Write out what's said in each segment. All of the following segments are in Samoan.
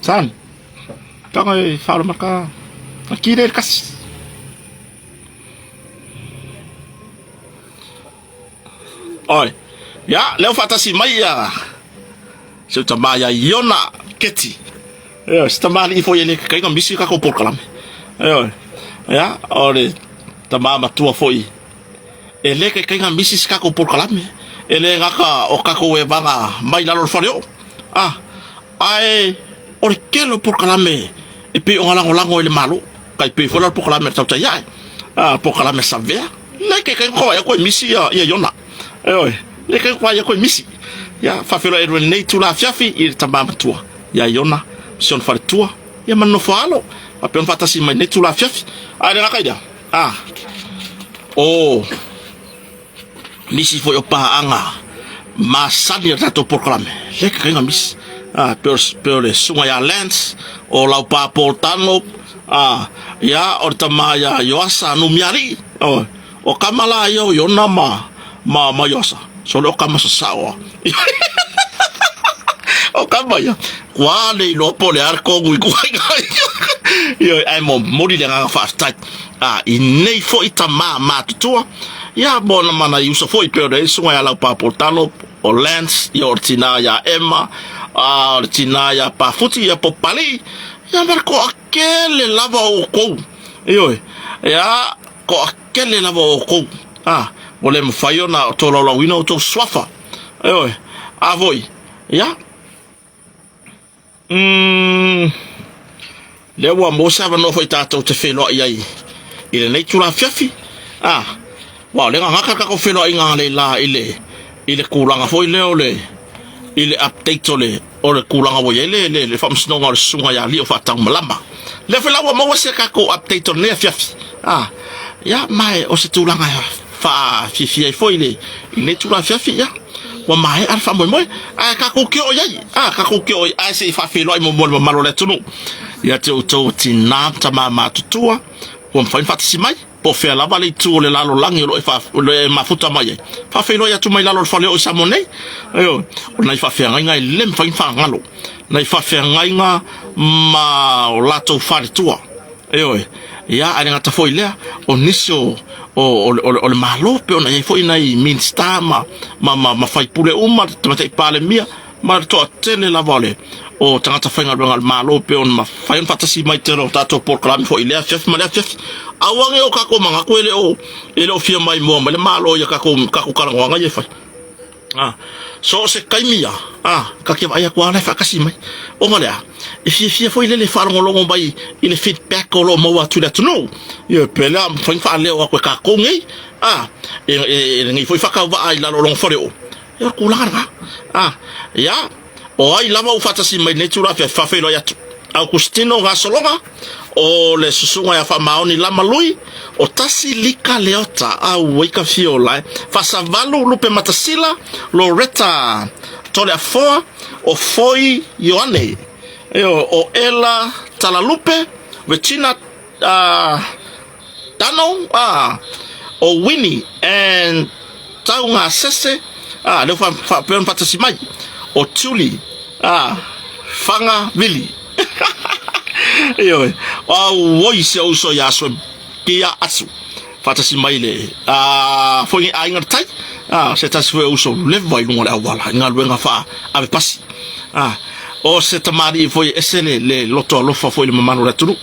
Son, taga e whaoramaka, a ki le kasi. Oi, ia, leo whaatasi mai ia, se uta mai ia Iona Keti. Ioe, se tamalii foi e le kekainga misi kako polokalame. Ioe, ia, o le tamā matua foi e le kekainga misi se kako polokalame. E le gata o kako e vaga mai lalo o le faleoo. Ah, ae o le tele o polokalame e pei ona lagolago e le Malo. Tai pei foi la o le polokalame a le tautai ae. Ah, polokalame a Savea. Le kekainga ko ai koe misi ia, ia Iona. Ioe, le kekainga ko ai koe misi. Ia, faafeiloai atu i lenei itula afiafi i le tamā matua. Ia Iona, si ona faletua, ia ma le nofo alo, faapea ona faatasi mai nei tula afiafi. A le gata i lea, a, o nisi foi o paaga masani a le tatou polokalame, le kekaiga misi, a, pei o, pei o le susuga ia Lance, o Laupa Paul Dunlop, a, ia, o le tama ia Ioasa Numialii, o, O kama la ia o Iona ma, ma, ma Iosa. So le o kama sasao a. o kama ia. Kua le iloa po le ar kongu i kuai ngai. Ioe, ae mo moli le agaga faafetai. A, i nei foi tamā matutua, ia mo na mana i uso foi pei ona i ai susuga ia Laupa Poltano, o Lance, ia o le tinā ia Emma, a, o le tinā ia Pafuti, ia po Palii, ia ma le toatele lava o outou. Ioe, ia, Toatele lava o outou, a, ua le mafai ona tolaulauina outou suafa. Ioe, a foi, ia, mm, lea ua maua se avanoa foi tatou te feiloai ai i lenei itula afiafi, a, aua o lea na gata le tatou feiloaiga analeila i le, i le tulaga foi lea o le, i le update o le, o le tulaga ua i ai le, le, le faamasinoga o le susuga ia Lio Faataumalama. Lea foi la ua maua se tatou update o lenei afiafi. Ah, ia, ma o se tulaga faafiafia ai foi le, i lenei tulaga afiafi, ia, ua maea le faamoemoe. Ae tatou te oo i ai, ah, tatou te oo i ai, ae se i faafeiloai muamua i le mamalu o le atunuu. Ia te outou o tinā ma tamā matutua, ua mafai ona faatasi mai. Po o fea lava le itu o le lalolagi o lo o e mafuta mai ai, faafeiloai atu mai lalo o le faleoo i Samoa nei. Ioe, o nai faafeagaiga e le mafai ona faagalo, nai faafeagaiga ma o latou faletua. Ioe, ia, ae le gata foi i lea, o nisi o, o, o, o, o le Malo, pei ona i ai foi nai Minisita ma, ma, ma, ma faipule uma, le Tamaitai Palemia, ma le toatele lava o le o tagata faigaluega a le Malo pei ona mafai ona faatasi mai tele o tatou polokalame foi i lea afiafi ma lea afiafi. Aua ne i o tatou manatu e le o e le o fia maimoa mai le Malo i a tatou tatou talanoaga ia e fai. A, so o se taimi ia, a, ta te vaai atu lava la e faatasi mai. Ona o le a? E fiafia foi lele e faalogologo mai i le feedback o lo o maua atu i le atunuu. Ioe, pe le a mafai ona faaleo atu e tatou nei, a, e, e, e lenei foi faatauvaa i lalo o lona faleoo. Ia o le tulaga lena. A, ia, o ai lava ua faatasi mai lenei itula afiafi, faafeiloai atu. Augustino Gasologa, o le susuga ia Faamaoni Lama Lui, o Tasi Lika Leota, auai ka fia o lae, Faasavalu Lupe Matasila, Loretta Toleafoa, o Foi Ioane, o Ela Talalupe, Regina uh, Tano, a, o Winnie and Taugasese, a, lea ua faapea ona faatasi mai, o Julie, a, Whanga Vili. Ioe, auoi si ou uso ia Swim, kia atu. Faatasi mai le, a, foi nei aiga le tai, a, se tasi foi o uso leva i luga o le auala, i galuega faa ave pasi. A, o se tamalii foi e ese le, le loto alofa foi i le mamalu o le atunuu.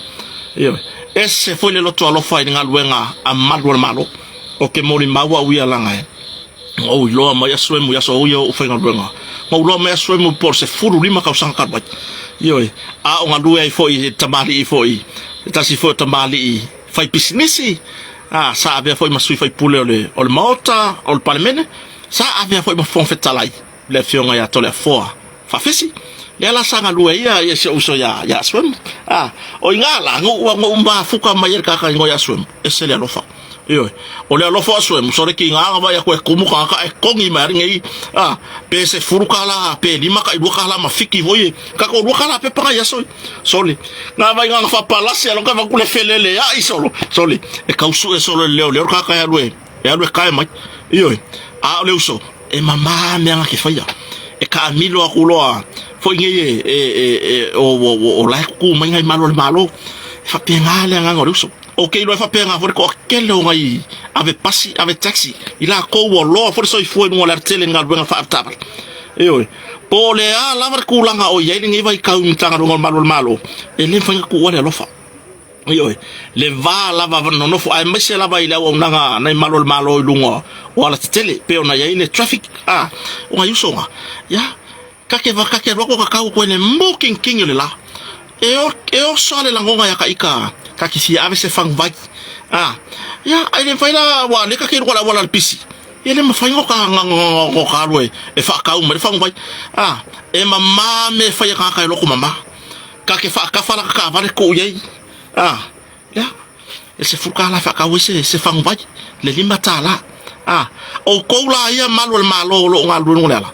Ioe. Ese foi le loto alofa i le galuega a malu o le Malo. O ke molimau au ia laga e na ou iloa mai aso emu i aso au ia o ou faigaluega. Na ou iloa mai aso emu po o le 15 tausaga talu ai. Ioe. A o galue ai foi i le tamalii foi, se tasi foi o tamalii fai pisinisi, a, sa avea foi ma sui faipule o le, o le Maota, o le Palemene, sa avea foi ma Fofoga Fetalai le Afioga ia Toleafoa Faafesi, lea la sa galue ia ia si ou uso ia ia Asuemu. A, o i ngā la, ngou ua ngou mafuka mai e le kaka ingoa ia Asuemu, ese le alofa. Ioe, o le alofa o Asuemu, sole ki ngā ngawai aku e kumu kangaka e kongi mai ari ngei, a, pe se furu kala, pe lima ka ilua kala ma fiki voi e, kako lua kala pe panga ia soi. Sole, ngā vai ngā ngawhapalasi aloka vaku le felele ai solo, sole, e kausu e solo le leo leo kaka e alu e, e alu e kae mai. Ioe, a o le uso, E mamā mea nga ke whaia. E kaamilo aku loa. Foi nei e, e, e, e o, o, o, o la e kuku mai ngai malo le malo. E faapena le agaga o le uso. O ke iloa e faapena foi le toatele o ngai ave pasi, ave taxi, i latou ua loa foi le soifua i luga o le alatele i galuega faaavetaavale. Ioe. Po o le a lava le tulaga o i ai lenei vaitau i Matagaluega o le Malu o le Malo, e le mafai ona tuua le alofa. Ioe. Le va lava nonofo aemaise lava i le auaunaga a nai malu o le Malo i luga o alatetele pei ona i ai le traffic, a, o nai usoga, ia, Ta te ta te alu atu ka tau koe le mukinkingi o le la. E o, e oso a le lagona ia ka ika, ta te fia ave se faguvai. A, ia, ai le mafai la, ua le ta te luga le auala le pisi. Ia le mafai no ka, no ka alu e, e whaakau mai le faguvai. A, e mamā me whai a kāka e loko mamā. Ka te whaakafa la ka kaavale kou iai. A, Ia, e $10 e faatau ai se, se faguvai, le $5. A, outou la ia malu a le Malo o lo o galulue luga o le ala,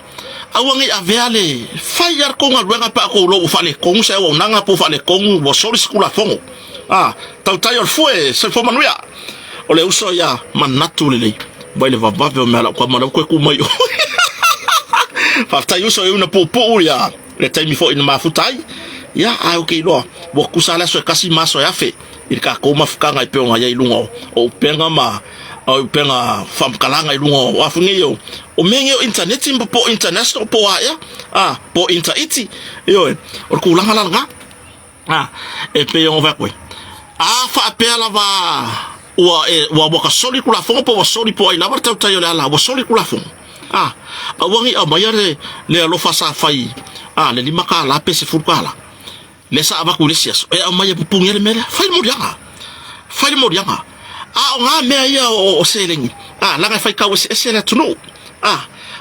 aua ne i avea le fai a le tou galuega pe a outou iloa ua faaletonu se auaunaga po ua faaletonu ua soli se Tulafono. A, tautai o le fue, soifua manuia. O le uso ia manatu lelei, vai le vavave o mea a lau tama lea ua toe tu mai o. Faafetai uso e una puupuu ia le taimi foi na mafuta ai, ia, ae ou te iloa, ua tusa le aso e tasi ma aso e afe i le tatou mafutaga e pei ona i ai i luga o, o upega ma o upega faamatalaga i luga o afu nei o, o mea nei o internet po o international po o a ea, a, po o interiti, ioe, o le tulaga la lena. A, e pei ona fai atu ai, a faapea lava ua e, ua, ua ka soli Tulafono po ua soli po o ai lava le tautai o le ala, ua soli Tulafono, a, aua ne i aumaia le, le alofa sa fai, a, le $5 pe $10, lea sa avatu i le isi aso, e aumai e pupuni ai le mea lea. Fai le moliaga. Fai le moliaga. A o ngā mea ia o, o seleni, a, leaga e faitau eseese le atunuu. A,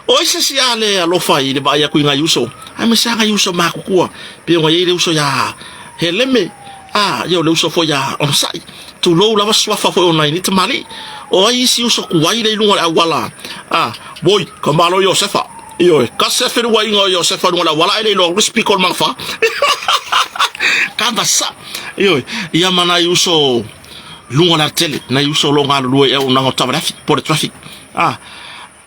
o ai se isi a le alofa i le vaai atu i nai uso, aemaise lava nai uso matutua, pei ona i ai le uso iā Heleme, a, ia o le uso foi iā Onosai, tulou lava suafa foi o nai nei tamalii. O ai isi uso tuai lea i luga o le auala, a, woi, ka malo Iosefa, ioe, kasi a feluaiga o Iosefa i luga o le auala ae le iloa atu le sipika o le magafa. Kava sa, ioe, ia ma nai uso i luga o le alatele, nai uso o lo o galulue i auaunaga o taavale afi po o le traffic. A,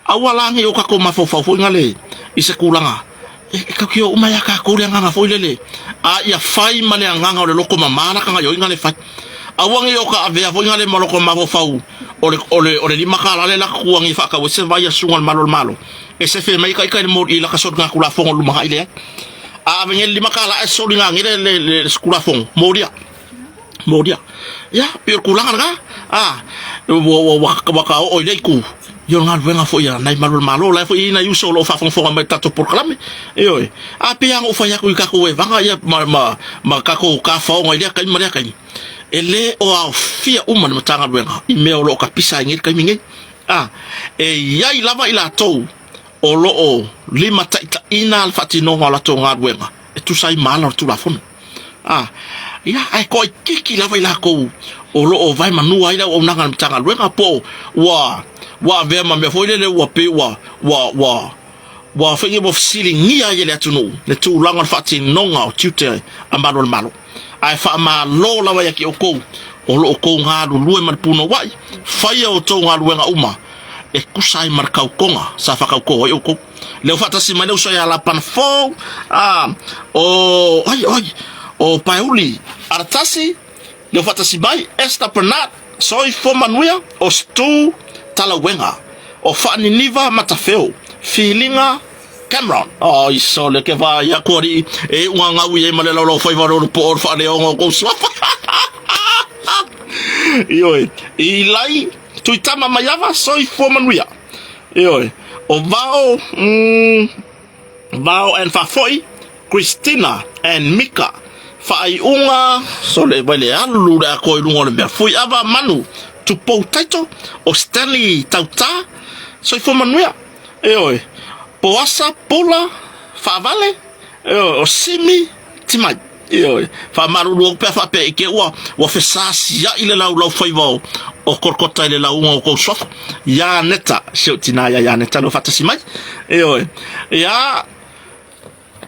aua la nei o tatou mafaufau foi nale i se tulaga e, e tatou te o uma ia tatou le agaga foi lele, a ia fai ma le agaga o le loto mamā la ka gaioiga le fai. Aua nei o ka avea foi nale ma loko mafaufau o le, o le, o le $5 le la tua nei faatau ai se vai a susuga i le Malo o le Malo, e sefe mai ka ika i le moli i la ka soligatulafono lumanai leai. A ave nei le $5 ae soliga nei le, le, le, le tulafono, molia. Molia. Ia, pei o le tulaga lena. A, ua, ua, ua, ua ka oo i lea itu, ia o le galuega foi a nai malu o le Malo, la e foi i ai nai uso o lo o faafogafoga mai i le tatou polokalame. Ioe. A pei lava ona ou fai atu i tatou evaga ia ma, ma, ma tatou tafaoga i lea taimi ma lea taimi, e le o aofia uma le Matagaluega i mea o lo o tapisa ai nei i le taimi nei. A, e i ai lava i latou o lo o limataitaiina le faatinoga o latou galuega e tusa ai ma ala o le Tulafono. A, ia, ae toaitiiti lava i latou o lo o vaemanua ai le auaunaga a le Matagaluega po o ua, ua avea ma mea foi lele ua pei ua, ua, ua, ua fai nei ua fesiligia ai e le atunuu le tulaga o le faatinoga o tiute a Malo o le Malo. Ae faamalo lava ia te outou o lo o outou galulue ma le punouai, faia outou galuega uma e tusa ai ma le tautoga sa faatauto ai outou. Lea ua faatasi mai le uso ia Lapana Fou, a, o, ai, ai, o Paeuli Aratasi, lea ua faatasi mai, Esther Bernard, Soifua Manuia, o Stu Talauega, o Faaniniva Matafeo, Filiga Cameron. Ai sole ke vaai atu alii e iuga gau i ai ma le laulaufaiva o le olopo'o o le faaleoga o kou suafa. Ioe, Ilai Tuitama Maiava, Soifua Manuia. Ioe, o Vao, mm, Vao and Faafoi, Christina and Mika, Faaiuga, sole vai le alu le atoa i luga o le mea, Fuiava Manu, Tupou Taito, o Stanley Tautā, Soifua Manuia, ioe, Poasa Pula, Faavale, ioe, o Simi Timai. Ioe, faamalulu atu pe a faapea i te ua, ua fesasia'i le laulaufaiva o, o Kolokota i le lauga o tou suafa. Ia Neta, si ou tinā ia Ianeta lea ua faatasi mai. Ioe, ia,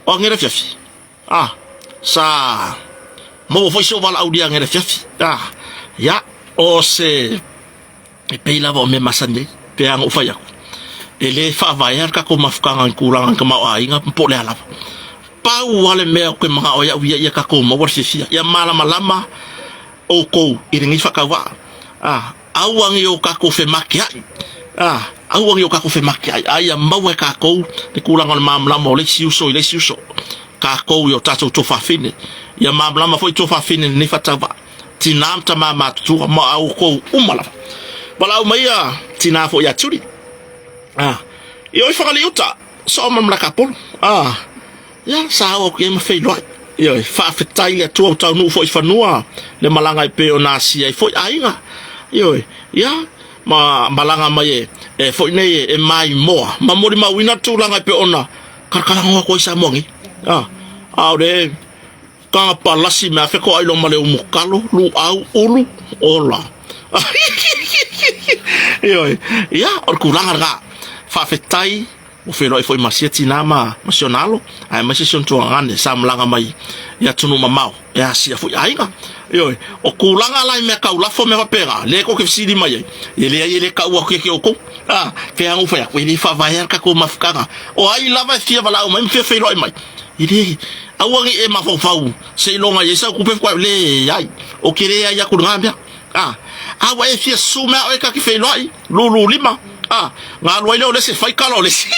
o anei le afiafi, a, sa maua foi si ou valaaulia anei le afiafi. A, ia, o se E pei lava o mea masani ai, pei lava ona ou fai atu, e le faavaea le tatou mafutaga i tulaga i tamaoaiga po o le a lava. Pau lava le mea ou te manao ai au ia, ia tatou maua le fiafia, ia malamalama outou i lenei faatauvaa. A, aua ne i o tatou femakea'i, a, aua ne i o tatou femakea'i, a ia maua e tatou le tulaga o le malamalama o le isi uso i le isi uso, tatou i o tatou tuafafine. Ia malamalama foi tuafafine i lenei faatauvaa, tinā ma tamā matutua, ma outou uma lava. Valaau mai ia tinā foi ia Judy, a, i o i Fagalii-uta, soo ma le Malakapolo, a, Ia, sa oo atu i ai ma feiloai. Ioe, faafetai i le Atua ua taunuu foi i fanua le malaga e pei ona asia ai foi aiga. Ioe, ia, ma malaga mai e, e foi nei e, e maimoa ma molimauina le tulaga e pei ona kalakalanoa atu ai Samoa nei. A, a o le taga palasi me afe ko ailo ma le umukalo, luau, ulu, ola. Ioe, ia, o le tulaga lena. Faafetai Ua feiloai foi ma sia tinā ma ma si ona alo, aemaise si ona tuagane sa malaga mai i atunuu mamao e asia foi aiga. Ioe, o tulaga la i mea tau lafo mea faapena, lea tou te fesili mai ai, e leai e le tau atu ia ki outou. A, pei lava ona ou fai atu, e le faavaea le tatou mafutaga. O ai lava e fia valaau mai ma fia feiloai mai, e le, aua ne i e mafaufau seiloga e i ai sau tupe faatoa leai, ou te leai atu i lena mea. A, a ua e fia susu mai a oe ta te feiloai, lulu lima, a, na alu ai lea o le isi e fai tala o le isi.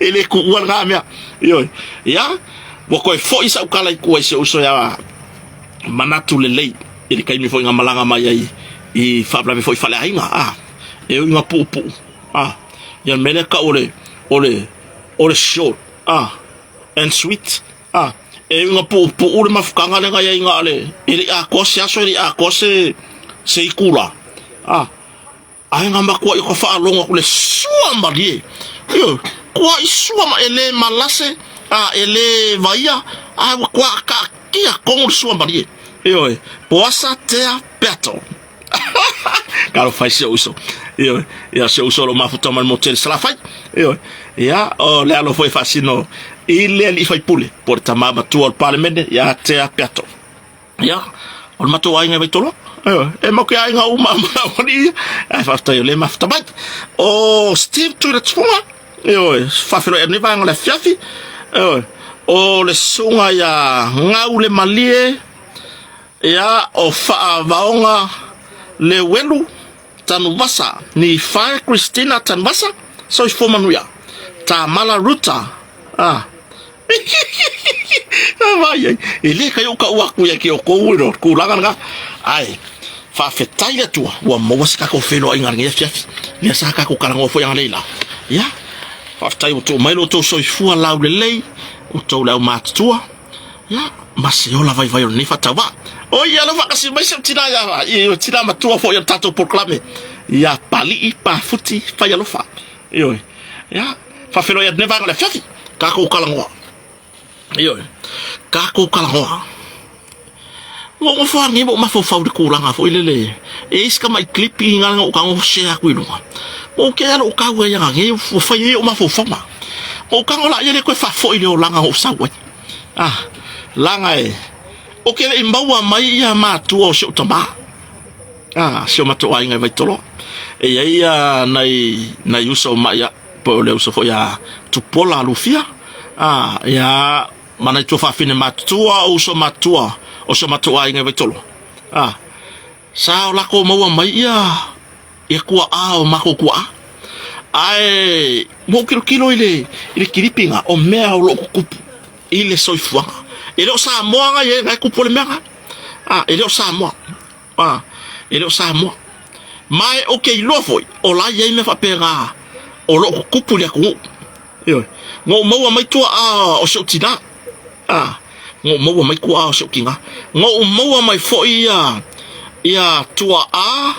E le tuua lena mea. Ioe. Ia, ua toe foi sau tala i tua i si ou uso ia Manatu Lelei i le taimi foi na malaga mai ai i faalavelave foi i faleaiga, a, e ui ina puupuu, a, ia le mea lea e tau o le, o le, o le short, a, and sweet, A, e ui ina puupuu le mafutaga lea na i ai na o le, e le i atoa se aso, e le i atoa se, se itula. A, ae na matuai o ka faalogo atu le sua malie. Ioe, tuai sua ma, e le malase, a, e le vaia, ae ua tuai taatia tonu le sua malie. Ioe, Poasa Tea Peato. Talofa i si ou uso. Ioe, ia si ou uso o lo o mafuta mai le motu tele Salafai. Ioe, ia, o le alo foi e faasino i le alii faipule, po o le tama matua o le Palemene, ia Tea Peato. Ia, o le matou aiga i Vaitoloa. Ioe, e mau ke aiga uma ma alii ia. Ae faafetai o lea e mafuta mai. O Steve Tuiletufuga, ioe, faafeiloai atu nei vaega o le afiafi. Ioe, o le susuga ia Gaulemalie Ia, o Faavaoga Leuelu Tanuvasa, Nifae Christina Tanuvasa, Soifua Manuia, Tamala Ruta, a. Vai ai, e le kai o kau aku ia ki o kou ero, tulaga lena. Ae, faafetai le Atua, ua maua se tatou feiloaiga i lenei afiafi. Lea sa tatou talanoa foi analeila. Ia, faafetai ua tuu mai lo outou soifua laulelei, outou le aumatutua. Ia, ma se ola vaivai o lenei faatauvaa. O ia lea ua faatasi mai si ou tina ia, i tina matua foi o le tatou polokalame, ia Palii Pafuti Faialofa. Ioe. Ia, faafeiloai atu nei vaega o le afiafi, tatou talanoa. Ioe. Tatou talanoa. Ua ou nofo lava nei ma ou mafaufau i le tulaga foi lele, e i ai si tamai clip i na ou tago share atu i luga. Ua ou kea lou tau ai ananei ua fai ai ou mafaufauga. Ua ou tago la ia le toe faafoi i le olaga na ou sau ai. Ah, laga e, ou te le i maua mai ia matua o si ou tama. Ah, si o matou aiga i Vaitoloa. E i ai ia nai, nai uso o mai au, po o le uso foi a Tupuola Lufia. Ah, ia, ma nai tuafafine matutua o uso matutua o si o matou aiga i Vaitoloa. Ah, sa o lakou maua mai ia ia tuaa o matou tuaa. Ae ua ou tilotilo i le i le kilipiga o mea o lo o tutupu i le soifuaga. E le o Samoa na i ai na e tupu le mea na. Ah, e le o Samoa. Ah, e le o Samoa. Ma e ou te iloa foi, o la e i ai mea faapena o lo o tutupu i le atunuu. Ioe. Na ou maua mai tuaa o si ou tinā. Ah, na ou maua mai tuaa o si ou tinā. Na ou maua mai foi ia, ia tuaa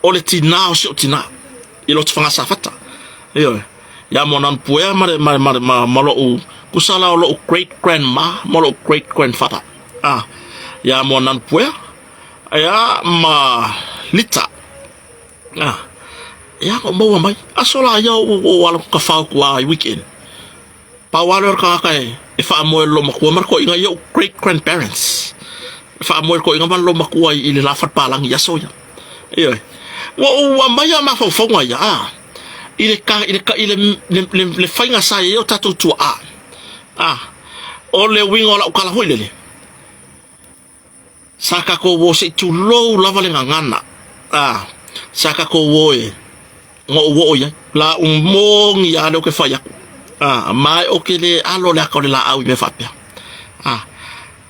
o le tinā o si ou tinā i Lotofaga Safata. Ioe. Ia Moananupuea ma le, ma, ma, ma, ma lou, tusa la o lou great grandma ma lou great grandfather. Ah, ia Moananupuea, ia ma Lita. Ah, ia na ou maua mai. Aso la ia ou, ou ala kafao atu lava i weekend. Pau lava lea o le tagata e, e faamoe i le loomatua ma le toeaina ia ou great grandparents. E faamoe i le toeaina ma le loomatua i le la falepalagi i aso ia. Ioe. Ua ou aumai a mafaufauga ia, ah, i le, i le, i le, le, le, le faiga sa i ai o tatou tuaa. A, o le uiga o lau tala foi lele, sa tatou o se i tulou lava le gagana, a, sa tatou o e na ou oo i ai. La u moni lava lea ou te fai atu, a, ma ou te le alo le ata o le laau i mea faapea. A,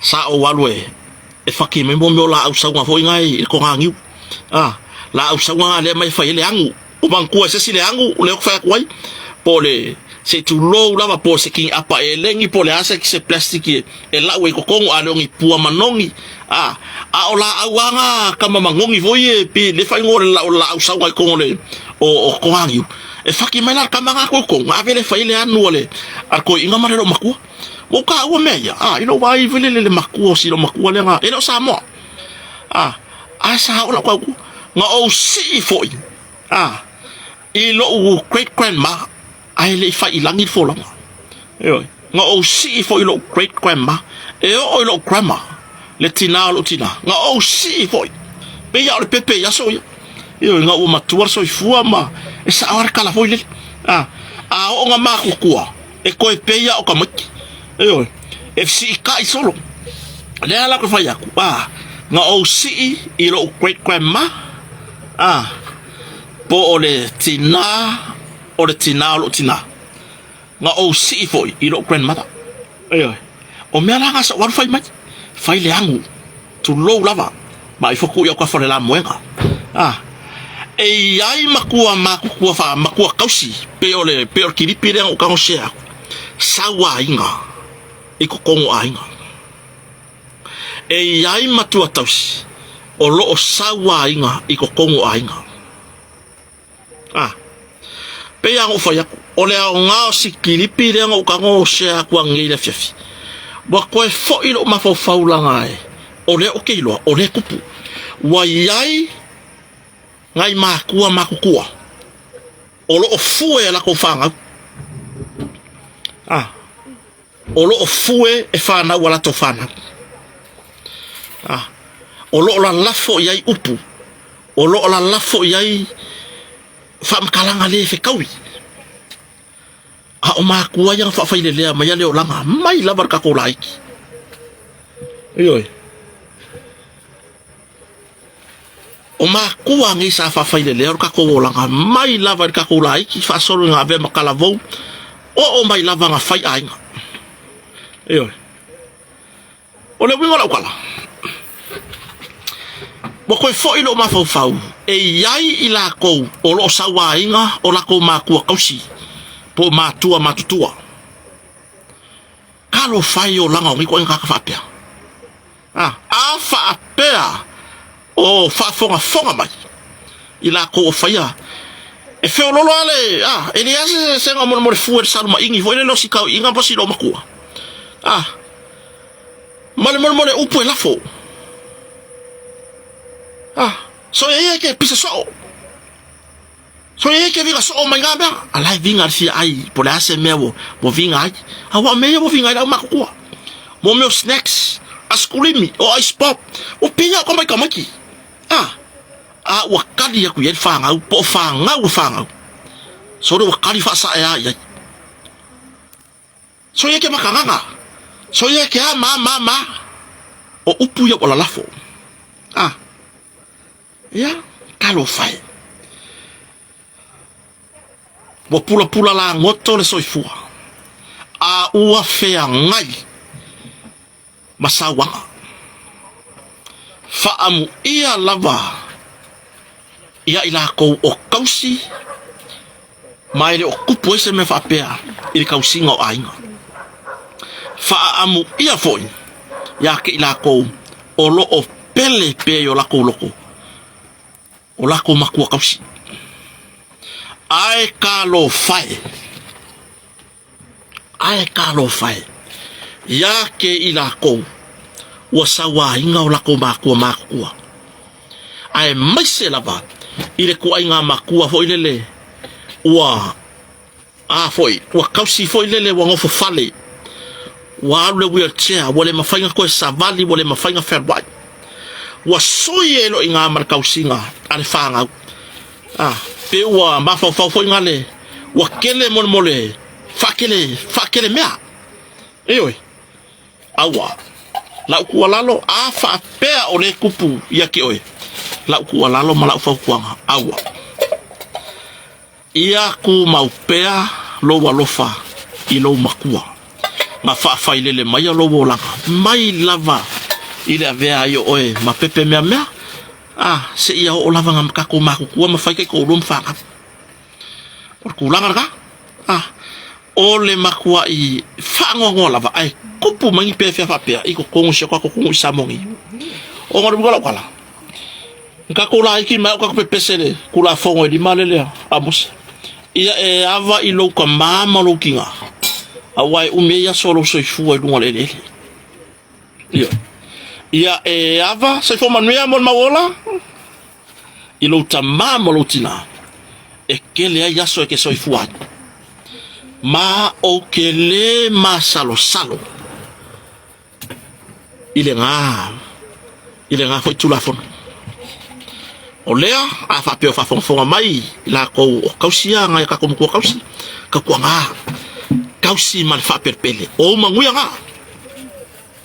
sa ou alu e, e faki mai mo mea o laau sauga foi na i le toganiu. A, laau sauga na lea mai e fai ai le agu. Ua manatua e se isi le agu lea ou te fai atu ai, po o le, se i tulou lava, po o se kiniʻapa elegi, po o le a se, se plastic e, e lau ai i totonu, a le o ni pua manogi, a, a o laau lava na tama manogi foi e pei le faaigoa o le, o le laau sauga i totonu o le, o, o toganiu. E faki mai la le tama na atu i totonu, ave lea e fai ai le anu a le, a le toeaina ma le loomatua. Ua ou taua mea ia, a, i lou vaai foi lele i le matua o si loomatua lea na, e le o Samoa. A, ae sa oo lau tautua. Na ou sii foi, a, i lou great grandma, ae le i fai i lagi le folauga. Ioe. Na ou sii foi i lou great grandma, e oo i lou grandma, le tina o lou tina. Na ou sii foi, pei lava o le pepe i aso ia. Ioe, na ua matua le soifua ma e sao lava le tala foi lele. A, a oo na matutua, e toe pei lava o tamaiti. Ioe, e fesiitai solo. O lea la ou te fai atu, a, na ou sii i lou great grandma, a, po o le tina o le tina o lou tina. Na ou sii foi i lou grandmother. Ioe, o mea la na sa ou alu fai mai, fai le agu. Tulou lava, ma i foku i autafa o le lamoega. A, e i ai matua matutua wha, matua kausi, pe o le, pe o le kilipi lea na ou tago share aku, sau aiga i totonu o aiga. E i ai matua tausi o lo o sau aiga i totonu o aiga. A, pei lava ona ou fai atu, o le aoga o si kilipi lea na ou tago share atu ananei i le afiafi, ua toe foi lou mafaufau leaga e, o lea ou te iloa, o lea e tupu. Ua i ai nai matua matutua o lo o fue a latou fanau. A, o lo o fue e fanau a latou fanau. A, o lo o lalafo i ai upu, o lo o lalafo i ai faamatalaga le fetaui. A o matua ia na faafailelea mai a le olaga mai lava le tatou laiti. Ioe. O matua nei sa faafailelea o le tatou olaga mai lava i le tatou laiti faasolo ina avea ma talavou, oo mai lava na fai aiga. Ioe. O le uiga o lau tala, ua toe foi lou mafaufau e i ai i latou o lo o sauaina o latou matua tausi po o matua matutua. Talofa e i olaga o nei ituaiga tagata faapea. A, a faapea o faafogafoga mai i latou o faia e feololo lava le, a, e leai lava se sega molemole fua i le salumaini foi lele o si tauiga ma si loomatua. A, ma le molemole upu e lafo. A, so e ia ke pisa soo. So e ke viga soo mai ngā mea. A la e viga le fia ai, po le a se mea ua, ua viga ai. A ua mea ia ua viga ai lau makutua. Mo mea o snacks, askulimi, o ice pop, ua pia o ka mai tamaiti. A, a ua kali aku i ai le whāngau, po o whāngau o whāngau. So ua kali whaasae a i ai. So ia ke makagaga. So ia ke a ma ma ma. O upu ia ua lalafo. A, ia, talofa e. Ua pulapula lagoto le soifua, a ua feagai ma sauaga. Faamuia lava ia i lakou o tausi ma e le o tupu ai se mea faapea i le tausiga o aiga. Faaamuia foi ia te i lakou o lo o pele pea i o lakou loko, o lakou matua tausi. Ae talofa e! Ae talofa e! Iā ke i lakou ua sauaina o lakou makua matutua, aemaise lava i le tuaiga matua foi lele ua a foi, ua tausi foi lele ua nofo fale, ua alu le wheelchair, ua le mafai ona toe savali, ua le mafai ona fealuai. Ua sui ai loa i ina ma le tausiga a le fanau. A, pe ua mafaufau foi ngale, ua kele molemole, faakele, faakele mea. Ioe, aua, lau tuualalo, a faapea o lea e tupu ia te oe, lau tuualalo ma lau fautuaga, aua. Ia tumau pea lou alofa i lou matua, ma faafailele maia lou olaga, mai lava i le avea ai o oe ma pepe meamea, a seia oo lava na tatou matutua ma fai taitoalua ma fanau. O le tulaga lena, a o le matuai faanoanoa lava ae tupu mai ni pefea faapea i totonu o si o tatou atunuu i Samoa nei. Ona o le uiga o lau tala, na tatou laiti mai a o tatou pepese i le Tulafono e 5 lele a Mose, ia e ava i lou tama ma lou tina, aua e umi ai aso o lou soifua i luga o le eleele. Ioe. Ia e ava, soifua manuia mo le mau ola, i lou tama ma lou tina, e kele ai aso e te soifua ai. Ma ou te lē masalosalo i lena, i lena foi Tulafono. O lea, a faapea o faafogafoga mai i lakou o kausi a nai a tatou matua kausi, tautuana, kausi ma le faapelepele, o ou manuia na.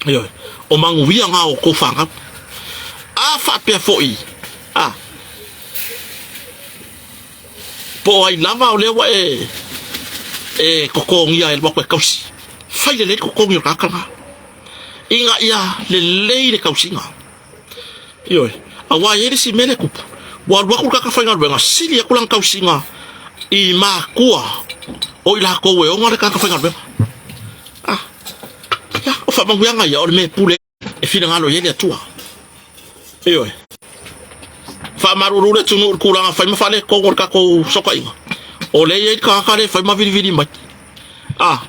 Ioe, o manuia na o outou fanau. A faapea foi, a, po o ai lava o lea ua e, e totogia e alu atu e tausi, fai lelei le totogi o le tagata lena, ina ia lelei le tausiga. Ioe, aua e i ai le isi mea lea e tupu, ua alu atu le tagata faigaluega, sili atu lana tausiga i matua o i latou e ona le tagata faigaluega. Ah, ia, o faamanuiaga ia o le mea e pule e finagalo i ai le Atua. Ioe. Faamalulu le atunuu i le tulaga fai ma faaletonu o le tatou fesootaiga. O lea e i ai le tagata lea e fai ma vilivili mai. Ah,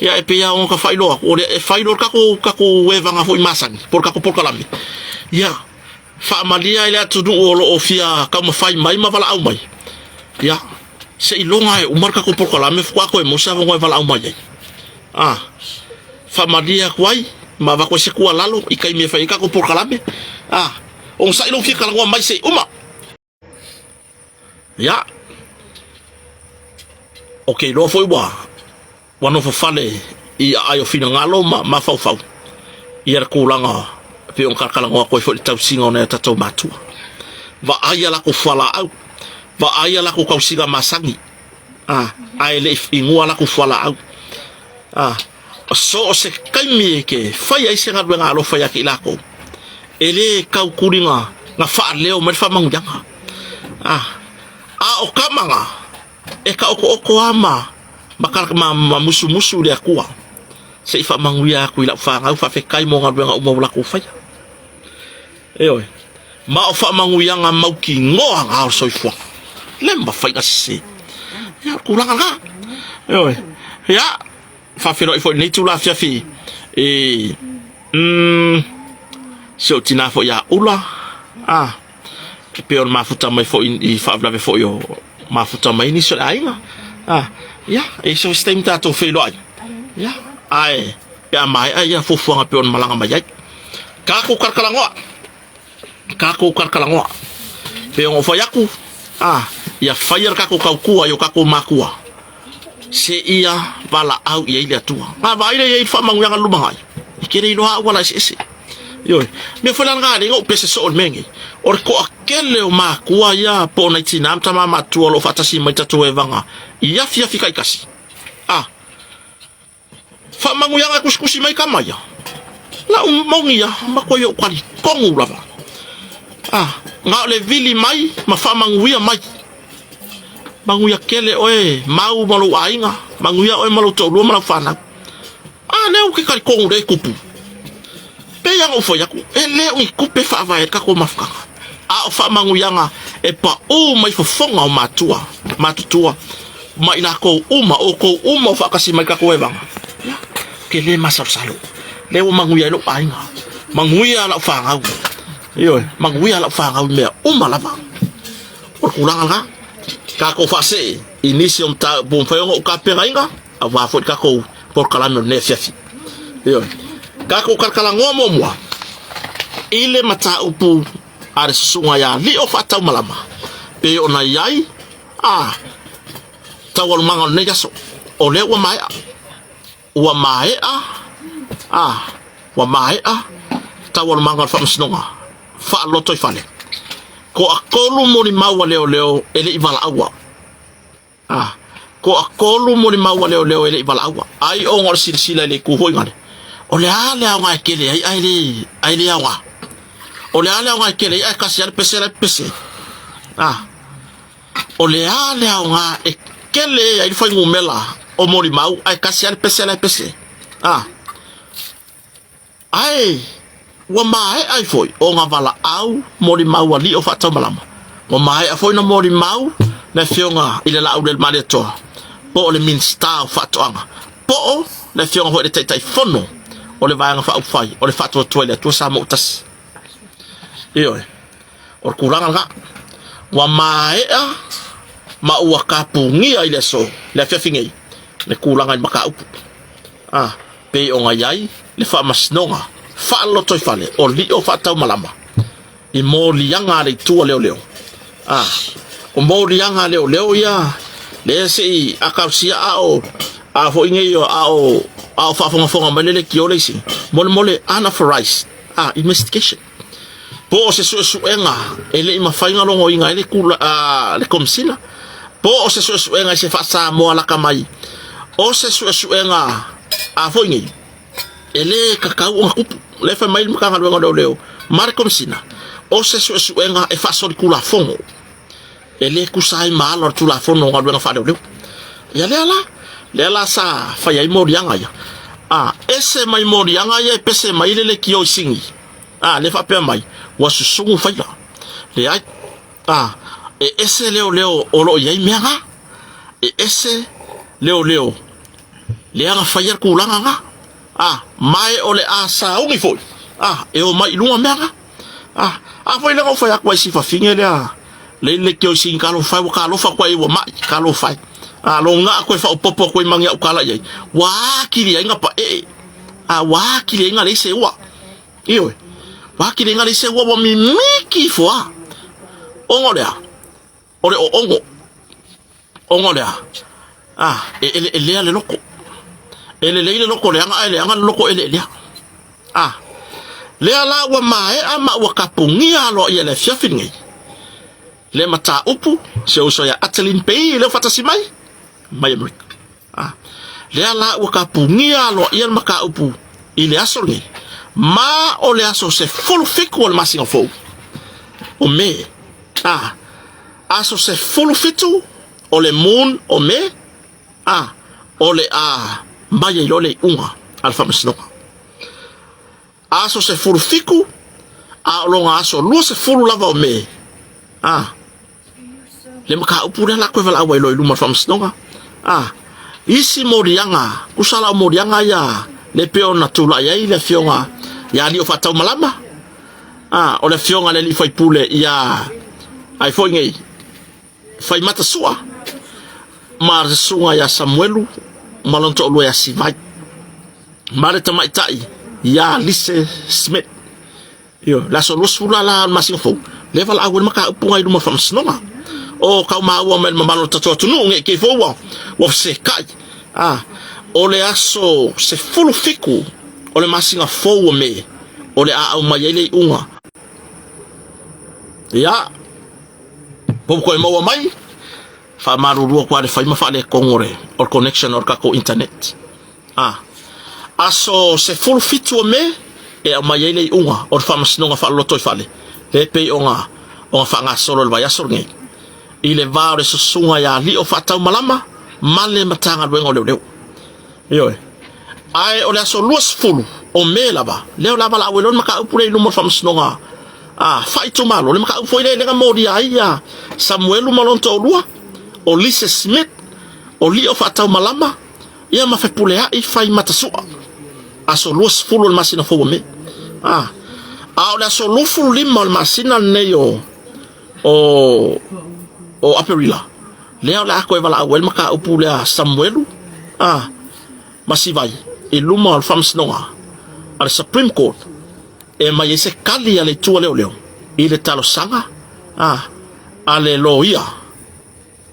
ia e pei lava ona ta faailoa atu, o lea e fai loa le tatou, tatou evaga foi masani, po o le tatou polokalame. Ia, Faamalie ai le atunuu o lo o fia taumafai mai ma valaau mai, ia, seiloga e uma le tatou polokalame faatoa toe maua se avanoa e valaau mai ai. A, faamalie atu ai ma avatu ai se tuualalo i taimi e fai ai tatou polokalame. A, onosai lou fia talanoa mai se i uma. Ia, ou te iloa foi ua ua nofo fale i aai o finagalo ma mafaufau ia le tulaga e pei ona talatalanoa atu ai foi i le tausiga o nai o tatou matua. Vaai a latou fualaau, vaai a latou tausiga masani, a, ae le i inua a latou fualaau. A, so o se taimi e te fai ai se galuega alofa ia te i latou, e le tau tuliga na faaleo mai le faamanuiaga. A, a o tama na, e taotooto lava ma, ma, ma, ma musumusu i le Atua, se i faamanuia atu i lau fanau, faafetai mo galuega uma ua latou faia. Ioe, ma o faamanuiaga mautinoa na o le soifuaga. Le mafai ona sese. Ia, o le tulaga lena. Ioe, ia, faafeiloai foi i lenei itula afiafi i, mm, si ou tinā foi ia Ula, a, e pei ona mafuta mai foi i faalavelave foi o mafuta mai nisi o le aiga. A, ia, e i ai se taimi tatou feiloai. Ia, ae pe a maea ia fuafuaga e pei ona malaga mai ai. Tatou talatalanoa. Tatou talatalanoa. Pei ona ou fai atu, a, ia faia le tatou tautua i o tatou matua, seia valaau i ai le Atua. A vaai lea i ai le faamanuiaga lumanai, e te le iloa auala eseese. Ioe. Mea foi la lena e alai ona ou pese soo i le mea lenei, o le toatele o matua ia po o nai tina ma tama matutua o lo o faatasi mai i tatou evaga i afiafi taitasi. A, Faamanuiaga e tusitusi mai tama ia. Lau moni ia, matua i ou talitonu lava. Ah, na o le vili mai ma faamanuia mai. Manuia tele oe, mau ma lou aiga, manuia oe ma lou toalua ma lau fanau. Ah, lea ou te talitonu lea e tupu. Pei lava ona ou fai atu, e le o ni tupe faavae ai le tatou mafutaga, a o faamanuiaga e paū mai fofoga o matua, matutua, ma i latou uma, outou uma o faatasi mai i tatou evaga. Ia, ou te le masalosalo. Lea ua manuia ai lou aiga, manuia lau fanau. Ioe, manuia lau fanau i mea uma lava. O le tulaga lena. Tatou faasee i nisi o mataupu ua mafai ona ou tapenaina, aua foi le tatou polokalame o lenei afiafi. Ioe. Tatou talatalanoa muamua i le mataupu a le susuga ia Lio Faataumalama pei ona i ai a taualumaga o lenei aso. O lea ua maea. Ua maea, a, ua maea taualumaga o le faamasinoga faalotoifale. Toatolu molimau a leoleo e le i valaauina. A, toatolu molimau a leoleo e le i valaauina. Ai ona o le silasila i le itu foi gale, o le a le aoga e tele ai ae le aoga. O le a le aoga e tele ai ae tasi lava le pese la e pepese. A, o le a le aoga e tele ai le fuainumera o molimau ae tasi lava le pese la e pese. A, Ae ua maea ai foi ona valaau molimau alii o faataumalama. Ua maea foi ona molimau le Afioga i le Laaulele Malietoa, po o le Minisita o Faatoaga, po o le Afioga foi i le Taitaifono o le Vaega Faaupufai o le Faatuatua i le Atua Samoa Tasi. Ioe, o le tulaga lena. Ua maea ma ua tapunia i le aso, le afiafi nei, le tulaga i le mataupu. A, pei ona i ai le faamasinoga faalotoifale o Lio Faataumalama i moliaga a le itu a leoleo. A, o moliaga a leoleo ia lea se i a tausia a o a foi nei a o a o faafogafoga mai le leitio le isi molemole unauthorized a investigation. Po o se suesuega e le i mafai ona logoina ai le tula, a, le Komesina, po o se suesuega i se faa-Samoa lata mai, o se suesuega a foi nei, e le tatau ona tupu. O lea e fai mai le Matagaluega o Leoleo ma le Komesina, o se suesuega e faasolitulafono, e le tusa ai ma ala o le Tulafono o Galuega Faaleoleo. Ia lea la, lea la sa fai ai moliaga ia. A, ese mai moliaga ia e pese mai le leitio i Sini. A, lea faapea mai, ua susugu faila. Leai. A, e ese leoleo o lo o i ai mea na. E ese leoleo lea na faia le tulaga na. A, ma e o le a sauni foi, a, e omai i luga mea na. A, a foi lea na ou fai atu ai si fafine lea, le le kio si talofa e, ua talofa atu ai ua mai, talofa e. A, lo nga atu e faaopoopo atu ai ma ni au tala i ai, ua atili ai na paee. A, ua atili ai na leai se ua. Ioe, ua atili ai na leai se ua, ua mimiti ifo lava. Ona o le a? O le oogo. Ona o le a? A, e eleelea le loko. E lelei le loko leaga ae leaga le loko eleelea. A, lea la ua maea ma ua tapunia aloaia i le afiafi lenei le mataupu si ou uso ia Ateline Pei lea ua faatasi mai mai Amerika. A, lea la ua tapunia aloaia le mataupu i le aso lenei, ma o le aso 17 o le masina fou o Me. A, aso 17 o le moon o Me, a, o le a mai ai loa le iuga a le faamasinoga. Aso 17, a o lona aso 20 lava o Me, a, le mataupu lea la koe valaau ai loa i luma o le faamasinoga. A, isi moliaga, tusa la o moliaga ia le pei ona tulai ai le afioga ia Alii o Faataumalama, a, o le afioga i le alii faipule ia ai foi nei, Faimata Sua, ma le susuga ia Samuelu ma lona toalua ia Sivai, ma le tamaitai ia Lise Smith. Ioe, le aso 20 la la o le masina fou, lea valaau ai le mataupu i luma o le faamasinoga. O kau maua mai le mamalu o le tatou atunuu nei kei fou ua ua fesekai. A, o le aso 17 o le masina fou o Me, o le a aumai ai le iuga. Ia, po ua toe maua mai, faamalulu atu lava i le fai ma faaletonu o le connection o le tatou internet. A, aso 17 o Me e aumai ai le iuga o le Faamasinoga Faalolotoifale, lea e pei ona ona faagasolo i le vaiaso lenei, i le va o le Susuga ia Lio Faataumalama ma le Matagaluega o Leoleo. Ioe. Ae o le aso 20 o Me lava, lea o le a valaau ai loa le mataupu lea i luma o le Faamasinoga a Faaitumalo, le mataupu foi lea lea na molia ai ia Samuelu ma lona toalua, o Lise Smith, o Lio Faataumalama, Ia ma Fepuleai Faimatasua, aso 20 o le masina fou o Me. A, a o le aso 25 o le masina lenei o, o, o Aperila, lea o le a toe valaau ai le mataupu lea Samuelu, a, ma Sivai i luma o le faamasinoga a le Supreme Court e aumai ai se tali a le itu a leoleo i le talosaga a, a le loia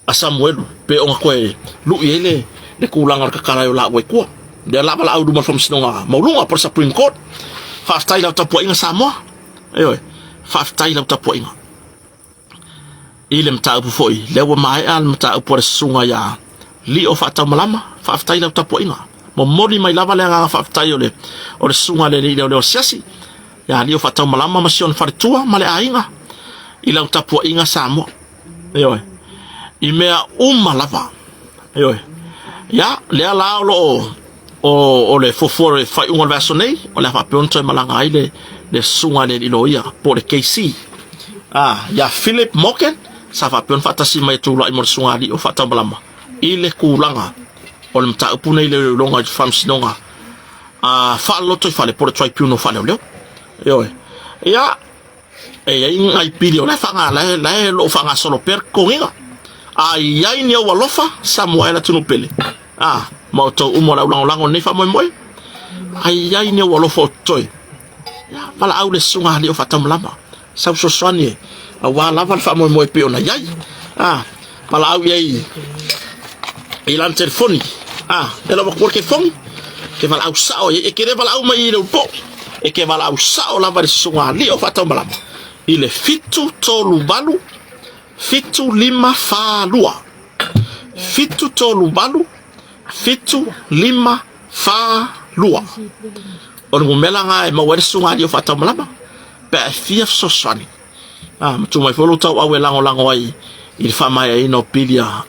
a Samuelu, pe ona toe lu'i ai le, le tulaga o le tatala ai o laua i tua. Lea la valaau i luma o le Faamasinoga Maualuga po o le Supreme Court. Faafetai i lau tapuaiga Samoa. Ioe, faafetai i lau tapuaiga. I le mataupu foi, lea ua maea le mataupu a le susuga ia Lio Faataumalama, faafetai i lau tapuaiga. Momoli mai lava le agaga faafetai o le, o le susuga a le alii leoleo asiasi, ia Lio Faataumalama ma si ona faletua ma le aiga i lau tapuaiga Samoa. Ioe. I mea uma lava. Ioe. Ia, lea la o lo o o, o le fuafua o le faaiuga o le vaiaso nei, o le a faapea ona toe malaga ai le, le susuga i le alii loia, po o le KC. Ah, ia Philip Morgan, sa faapea ona faatasi mai e tulai mo le susuga alii o Faataumalama i le kulaga o le mataupu nei le iloiloga i le faamasinoga a faalotoifale po o le tribunal faaleoleo. Ioe. Ia, E i ai nai pili o la e faga, la e, la e lo o faagasolo pea le totogiga. A i ai ni ou alofa, Samoa e le atunuu pele. A, ma outou uma o le au lagolago i lenei faamoemoe. A i ai ni ou alofa o totoe, ia, valaau le susuga alii o Faataumalama. Sau fesoasoani e, aua lava le faamoemoe e pei ona i ai. A, valaau i ai i lana telefoni. A, e lau atu le telefoni, ke valaau sao i ai, e ke le valaau mai i le upo, e ke valaau sao lava i le susuga alii o Faataumalama i le 738 7542. 738 7542. O le numera lena e maua ai le susuga alii o Faataumalama pe a e fia fesoasoani. A, ma tuu mai foi lou tauau e lagolago ai i le faamaeaina o pili a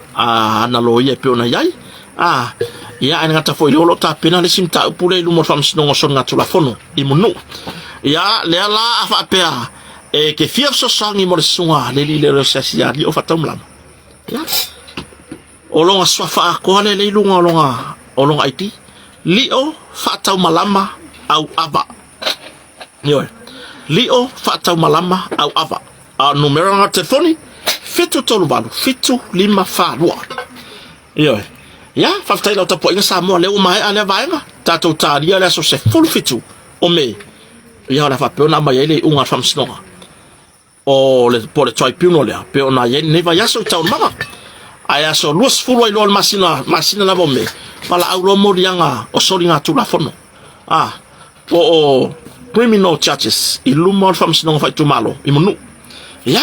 ana loia e pei ona i ai. A, ia, ae le gata foi i lea o lo o tapena le isi mataupu lea i luma o le Faamasinoga o Soligatulafono i Mulinuu. Ia, lea la a faapea e te fia fesoasoani mo le susuga a le alii leoleo siasi ia Lio Faataumalama, ia, o lona suafa atoa lea i luga o lona, o lona ID, Lio Faataumalama Auava. Ioe. Lio Faataumalama Auava. A o le numera o lana telefoni, 738 7542. Ioe. Ia, faafetai i lau tapuaiga Samoa, lea ua maea lea vaega. Tatou talia le aso 17 o Me. Ia, o le a faapea ona aumai ai le iuga a le Faamasinoga. O le, po o le tribunal lea, pei ona i ai lenei vaiaso i taualumaga. Ae aso 20 ai loa le masina, masina lava o Me, valaau loa moliaga o soligatulafono. A, po o criminal charges i luma o le Faamasinoga Faaitumalo i Manuu. Ia,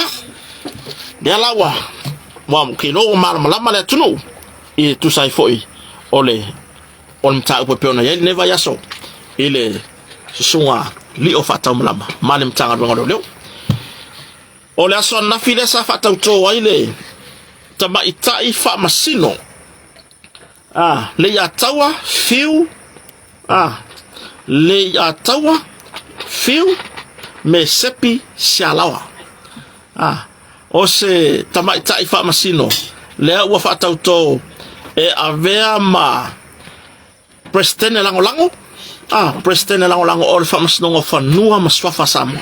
lea la ua, ua ou te iloa ua malamalama le atunuu i tusa ai foi o le, o le mataupu e pei ona i ai lenei vaiaso i le susuga Lio Faataumalama ma le Matagaluega o Leoleo. O le aso ananafi lea sa faatautō ai le tamaitai faamasino a Leiataua Fiu a Leiataua Fiu me Sepi Sialaoa. A o se tamaitai faamasino lea ua faatautō e avea ma Peresetene Lagolago, a, Peresetene Lagolago o le Faamasinoga o Fanua ma Suafa a Samoa.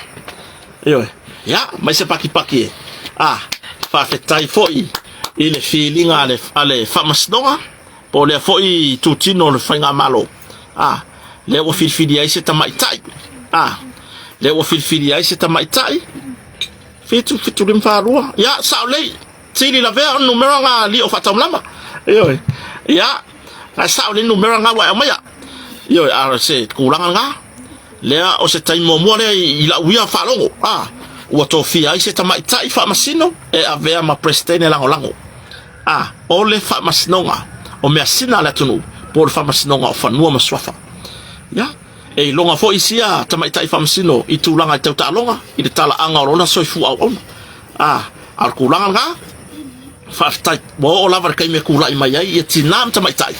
Ioe. Ia, mai se pakipaki e. A, faafetai foi i le filiga a le, a le Faamasinoga, po o lea foi itutino o le Faigamalo. A, lea ua filifili ai se tamaitai. A, lea ua filifili ai se tamaitai. 7, 7, 5, 4, 2. Ia, sao lei. Tili lavea o le numera nga lio faataulama. Ioe. Ia, ae sao le numera nga ua e aumaia. Ioe, a o se tulaga lena. Lea o se taimi muamua lea i lau ia faalogo, a, ua tofia ai se tamaitai faamasino e avea ma Peresetene Lagolago. A, o le Faamasinoga o Measina a le atunuu, po o le Faamasinoga o Fanua ma Suafa. Ia, e iloga foi sia tamaitai faamasino i tulaga i tautaaloga, i le talaaga o lona soifua auauna. A, a o le tulaga lena, faafetai, ua oo lava i le taimi e tulai mai ai ia tinā ma tamaitai,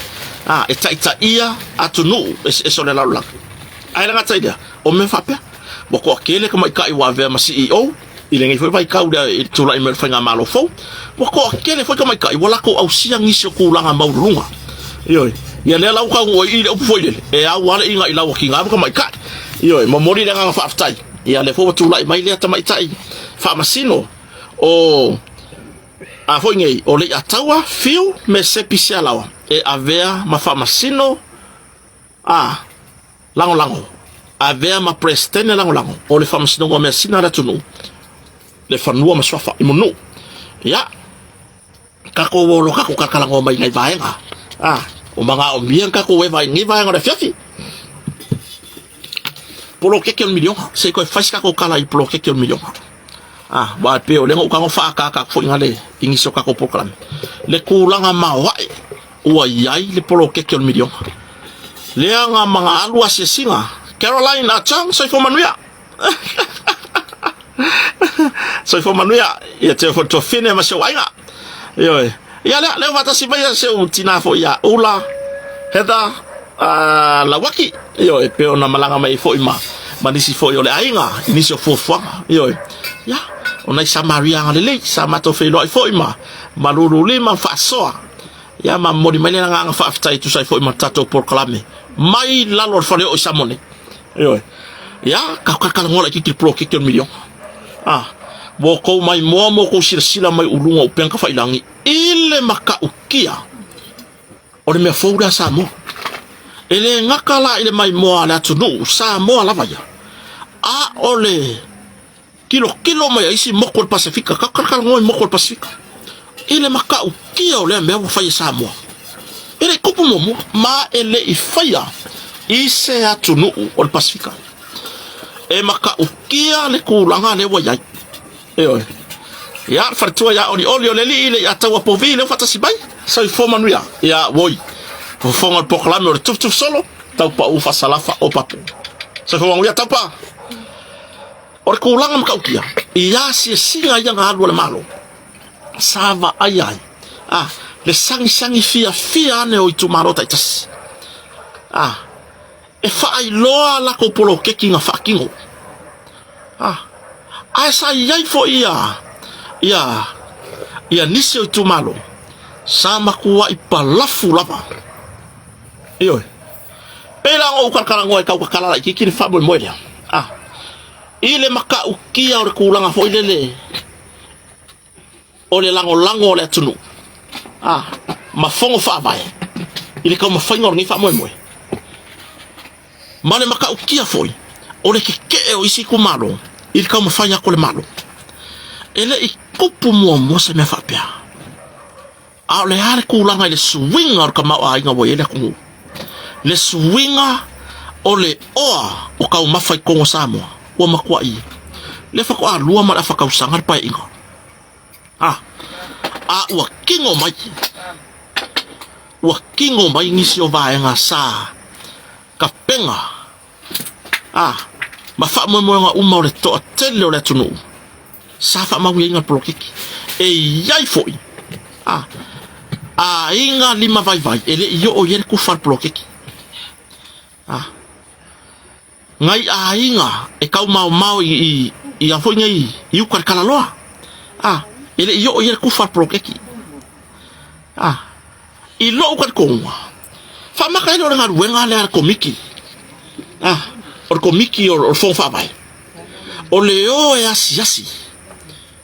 a, e taitaia atunuu eseese o le lalolagi. Ae le gata i lea, o mea faapea, ua toatele tamaitai ua avea ma CEO i lenei foi vaitau lea i le tulai mai o le faigamalo fou, ua toatele foi tamaitai ua latou ausia nisi o tulaga maualuluga. Ioe, ia lea la ua taunuu ai i i le upu foi lele, e au lava le iga i lau a tinā ma tamaitai. Ioe, momoli le agaga faafetai, ia lea foi ua tulai mai lea tamaitai faamasino o a foi nei, o Leiataua, Fiu me Sepi Sealaoa e avea ma faamasino a lagolago, avea ma Peresetene lagolago o le Faamasinoga o Measina a le atunuu, le fanua ma suafa i Mulinuu. Ia, tatou o loa tatou talatalanoa mai nai vaega. A. Ua magaomia ni tatou eva i lenei vaega o le afiafi. Poloketi o le miliona. Se i toe fai se tatou tala i poloketi o le miliona. Ah, aua e pei o lea na ou tago faaataata atu foi i le i nisi o tatou polokalame. Le tulaga maoae ua i ai le poloketi o le miliona. Lea na ma alu asiasiga. Caroline Achang, soifua manuia. Soifua manuia ia te foi tuafine ma si ou aiga. Ioe. Ia lea, lea faatasi mai ia si ou tina foi ia Ula, Heather, Lauaki. Ioe, pe ona malaga mai foi ma ma nisi foi o le aiga, i nisi o fuafuaga. Ioe. Ia, o nai Samaria agalelei, sa matou feiloai foi ma ma lululima ma faasoa. Ia, ma momoli mai le agaga faafetai e tusa ai foi ma le tatou polokalame mai lalo o le faleoo i Samoa nei. Ioe. Ia, ka kalakalagoa laitiiti le poloketi o le miliona. Ah, mo kou mai moa mo kou silasila mai uluga o upega tafailangi i le matautia o le mea fou lea a Samoa. E le gata la i le maimoa a le atunuu Samoa lava ia, a o le Tilotilo mai a isi motu o le Pasefika, ka kalakalagoa i motu o le Pasefika, i le matautia o lea mea ua fai e Samoa. E le i tupu muamua, ma e le i faia i se atunuu o le Pasefika. E matautia le tulaga lea ua i ai. Ioe. Ia, le faletua ia Olioli o le alii le ia taua povi lea ua faatasi mai. Soifua manuia. Ia, woi. Fofoga o le polokalame o le tufatufu solo, taupauu faasalafa o papu. Soifua manuia taupa. O le tulaga matautia, i asiasiga ia na alu a le Malo, sa vaaia ai a, le sagisagi fiafia ane o itumalo taitasi a, e faailoa a latou poloketi na faatino a, ae sa i ai foi ia, ia, ia nisi o itumalo sa matuai palafu lava. Ioe. Pei la ona ou talatalanoa e tau tatala laitiiti le faamoemoe lea, a, i le matautia o le tulaga foi lele o le lagolago o le atunuu, a, ma fono faavae i le taumafaiga o lenei faamoemoe, ma le matautia foi o le tetee o isi itumalo i le taumafai atu o le Malo. E le i tupu muamua se mea faapea. A o le a le tulaga i le suiga o le tamaoaiga ua i ai le atunuu? Le suiga o le oa o taumafa i totonu o Samoa, ua matuai le faatoa lua ma le afa tausaga le paeaiga. A, a ua kino mai, ua kino mai nisi o vaega sa tapena A, ma faamoemoega uma o le toatele o le atunuu sa faamauiaina le poloketi. E i ai foi a, aiga limavaivai e le i oo i ai le tufa o le poloketi. A, nai aiga e taumaomao i, i, i a foi nei i uka i le Kalaloa. A, e le i oo i ai le tufa o le poloketi. A, I lou talitonuga, faamata ai lea o le galuega lea a le Komiti, a, o le Komiti o le Fono Faavae, o le o e asiasi,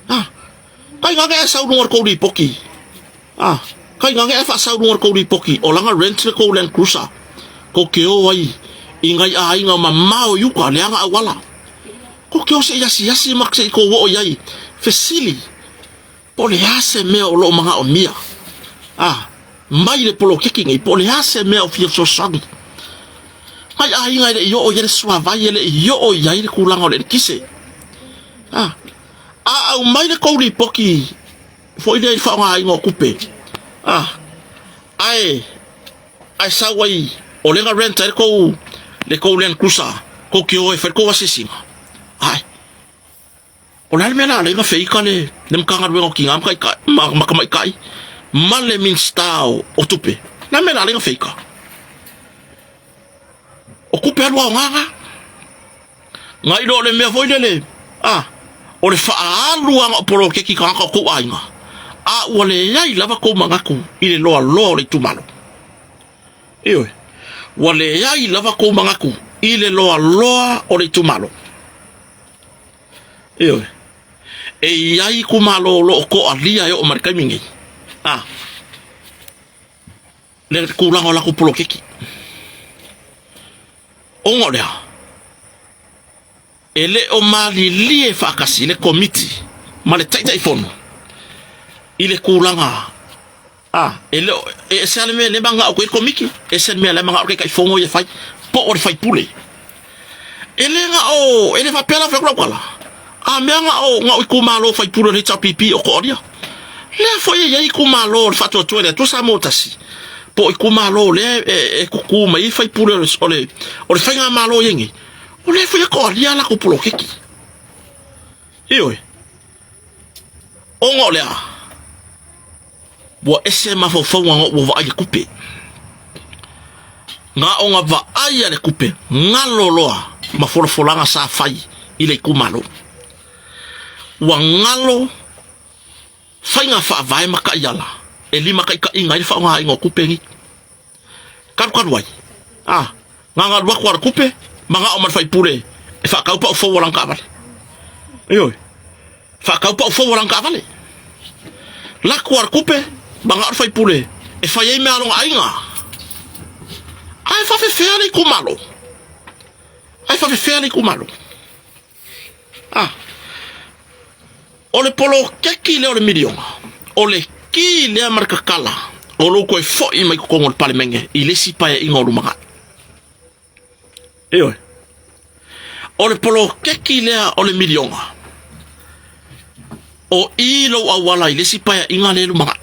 a, tainane ae sau i luga o le tou lipoti, a, tainane ae faasau i luga o le tou lipoti o lana rent le tou Land Cruiser, tou te o ai i nai aiga mamao i uta, leaga auala, tou te o se i asiasi ma se i tou oo i ai, fesili. Po o le a se mea o lo o manaomia a mai le poloketi nei, po o le a se mea o fia fesoasoani mai aiga e le i oo i ai le suavai, e le i oo i ai le tulaga o le eletise. A, a aumai le tou lipoti foi lea i le faaaogaina o tupe, a, ae, ae sau ai o lea na rent ai le tou, le tou Land Cruiser, tou te o e fai le tou asiasiga, ae, O le a le mea la ala ai ona feika le Matagaluega o Tina ma Tamaitai ma le Minisita o Tupe? O le a le mea la ala ai ona feika? O tupe alu aoga na. Nai lo le mea foi lele, a, o le faaalu aga o poloketi i tagata o tou aiga, a ua leai lava tou manatu i le loaloa o le itumalo. Ioe, ua leai lava tou manatu i le loaloa o le itumalo. Ioe. E i ai itumalo o lo o toalia e oo mai le taimi nei. A. Le tulaga o latou poloketi. Ona o le a? E le o malilie faatasi le Komiti ma le Taitaifono i le tulaga. A, e le o, e ese lava le mea lea e manao atu ai le Komiti, e ese le mea la e manao le Taitaifono ia e fai, po o le sui usufono. E le na o, e le faapea la fai atu lau tala, a mea na o, na o itumalo faipule o le HRPP o toalia. Lea foi e i ai itumalo o le Faatuatua i le Atua Samoa Tasi, po o itumalo lea e, e tutu mai ai faipule o le, o le, o le faigamalo i ai nei, o lea foi e toalia a latou poloketi. Ioe. Ona o le a? Ua ese mafaufauga na ua vaai le kupe. Na ona vaai a le kupe, galo loa ma folafolaga sa fai i le itumalo. Ua galo faiga faavae ma taiala e limataitaiina ai le faaaogaina o tupe nei. Kalukalu ai, a, na ona alu atu lava o le tupe, manao ma le faipule e faatau pau fou o lana taavale. Ioe. Faatau pau fou o lana taavale. Lako lava le tupe, manao le faipule e fai ai mea a lona aiga. Ae faafefea le itumalo? Ae faafefea le itumalo? Ah. O le poloketi lea o le miliona, o le ki lea ma le tatala o lou toe foi mai totonu o le Palemene i le isi paeaiga o lumanai. Ioe. O le poloketi lea o le miliona, o i lou auala i le isi paeaiga lea e lumanai.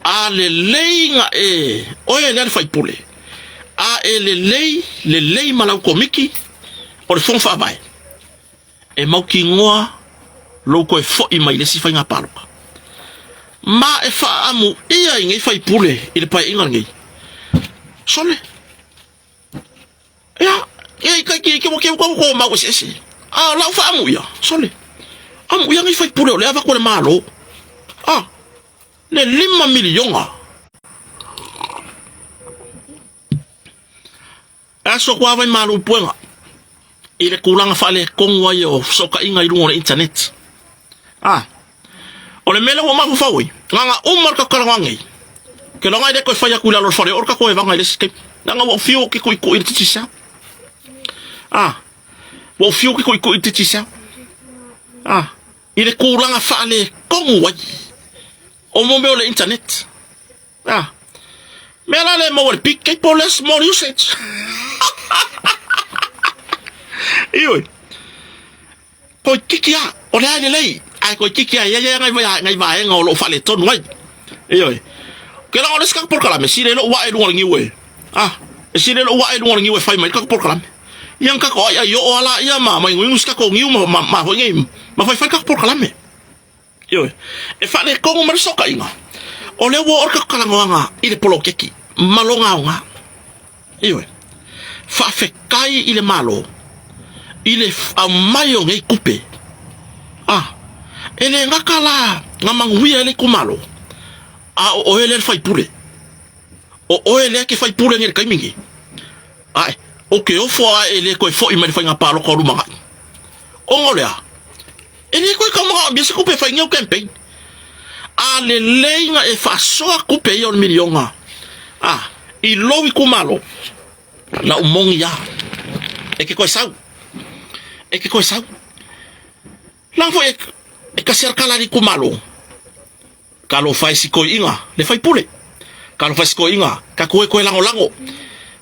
A lelei na e, oe lea le faipule, a e lelei, lelei ma lau komiti o le Fono Faavae, e mautinoa lou toe foi mai i le isi faiga palota. Ma e faaamuia i nei faipule i le paeaiga lenei. Sole. Ia, ia i kai ki ki ki ko ko mau eseese. A o lau faamuia, sole. Amuia nei faipule o lea avatu e le Malo. A, le $5 miliona. E aso atu lava i malu puega i le tulaga faaletonu ai o fesootaiga i luga o le internet. A, o le mea lea ua mafaufau ai, na ona uma le tatou talanoa nei, ou te iloa e le toe fai atu i lalo o le faleoo le tatou evaga i le isi taimi. Leaga ua ou fiu ou te tuitui i le Digicel. A, ua ou fiu ou te tuitui i le Digicel. A, i le tulaga faaletonu ai o mo mea o le internet. Ah. Mea la le maua le big cable less small usage. Ioe. Toeitiiti a, o le a e lelei, ae toeitiiti a e i ai lava nai nai vaega o lo o faaletonu ai. Ioe. Ke laga o le isi tatou polokalame, sili ai lou ae i luga o le niu e, ah, e sili ai lou ae i luga o le niu e fai mai le tatou polokalame. Ia na tatou aiai oo lava laia ma ma inuinu si tatou niu ma ma ma foi nei ma faifai le tatou polokalame. Ioe, e faaletonu mai le fesootaiga, o lea ua oo le tatou talanoaga i le poloketi ma lona aoga. Ioe, faafetai i le Malo i le aumai o nei tupe. A, e le gata la na manuia ai le itumalo, a o oe lea le faipule. O oe lea e te faipule nei i le taimi nei. Ae, ou te ofo ae e le toe foi mai le faiga palota o lumanai. Ona o le a? E le toe tau manaomia se tupe e fai nei au campaign. A lelei na e faasoa tupe ia o le miliona a i lou itumalo, lau moni a e te toe sau. E te toe sau. Leaga foi e tasi a le tala a le itumalo. Talofa e si toeaina le faipule. Talofa e si toeaina, tatou e toe lagolago.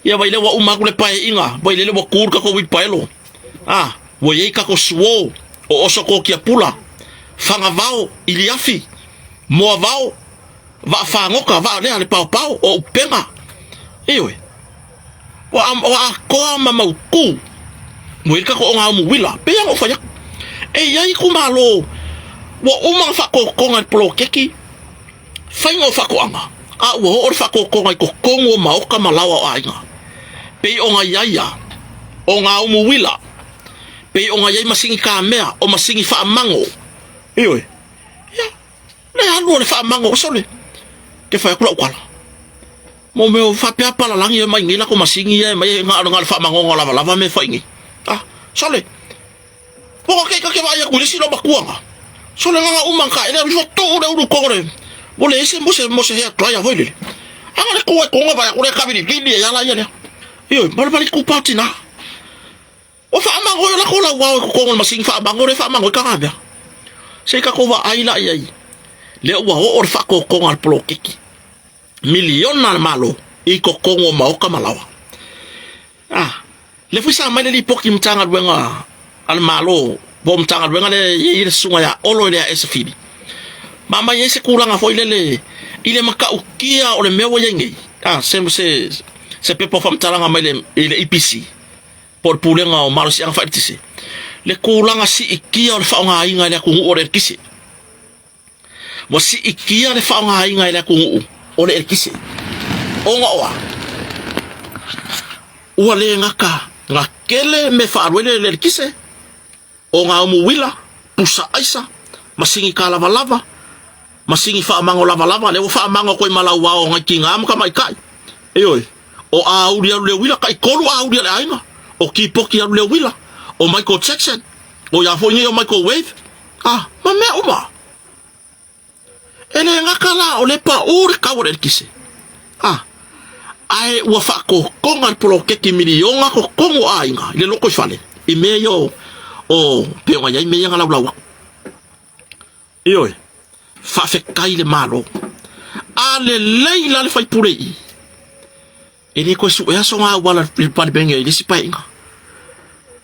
Ia vai lea ua uma atu le paeaiga, vai lele ua tu le tatou uipaelo. A, ua i ai tatou suo o oso kotia pula, fagavao, iliafi, moavao, vaafagota, vaa lea le paopao, o upega. Ioe. Ua ua atoa ma mautu. Ua i ai le tatou ogaumu-uila, pei lava ona ou fai atu. E i ai itumalo ua uma ona faatotoga i le poloketi faiga o faatoaga, a ua oo le faatotoga i totonu o maota ma laoa o aiga. Pei ona i ai a ogaumu-uila, pei ona i ai masini kamea, o masini faamago. Ioe. Ia, le alu o le faamago, sole, ke fai atu lau tala. Mo mea o faapea palalagi e mai nei lako masini ia e mai na o le faamagoga lavalava me fai nei. Ah, sole. Po ka ke ka ke vai aku le silo makuanga. Sole nga uma ka ele ifo tu le ulu ko le. Mo le ese mo se mo se hea dryer foi le. Anga le kuai konga vai aku le kabili lili e ala ia le. Io, bale bale ku pa tina. Ua faamago e lako lau ao i totonu o le masini faamago lea e faamago ai tagamea. Se i tatou vaai la i ai. Lea ua oo le faatotoga a le poloketi miliona a le Malo i totonu o maota ma laoa. Ah, lea foi sa aumai le lipoti i Matagaluega a le Malo po o Matagaluega lea e i ai le susuga ia Olo Eleaese Fili, ma aumai ai se tulaga foi lele i le matautia o le mea ua i ai nei, ah, se, se, se pepa o faamatalaga mai le, i le EPC po o le Pulega o Malosiaga Faaeletise, le tulaga siitia o le faaaogaina e le atunuu o le eletise. Ua siitia le faaaogaina e le atunuu o le eletise ona o a? Ua le gata na tele mea faaalu ai le eletise, o ngā umu uila, pusa aisa, masini kālavalava, masini faamago lavalava, lea ua faamago atu ai ma lauao o nai tinā ma tamaitai. Ioe, o auli alu le uila, taitolu auli a le aiga, o kipoti alu le uila, o Michael Jackson, o ia foi nei o Michael Wave, A, ma mea uma. E le gata la o le paʻū le kau o le eletise. A, ae ua faatotoga le poloketi miliona totonu o aiga i le lotoifale i mea ia o, o pei ona i ai mea ia na laulau aku. Ioe, faafetai i le Malo. A lelei la le faipule i i, E le toe suea sona auala i le Palemene i le isi paeaiga.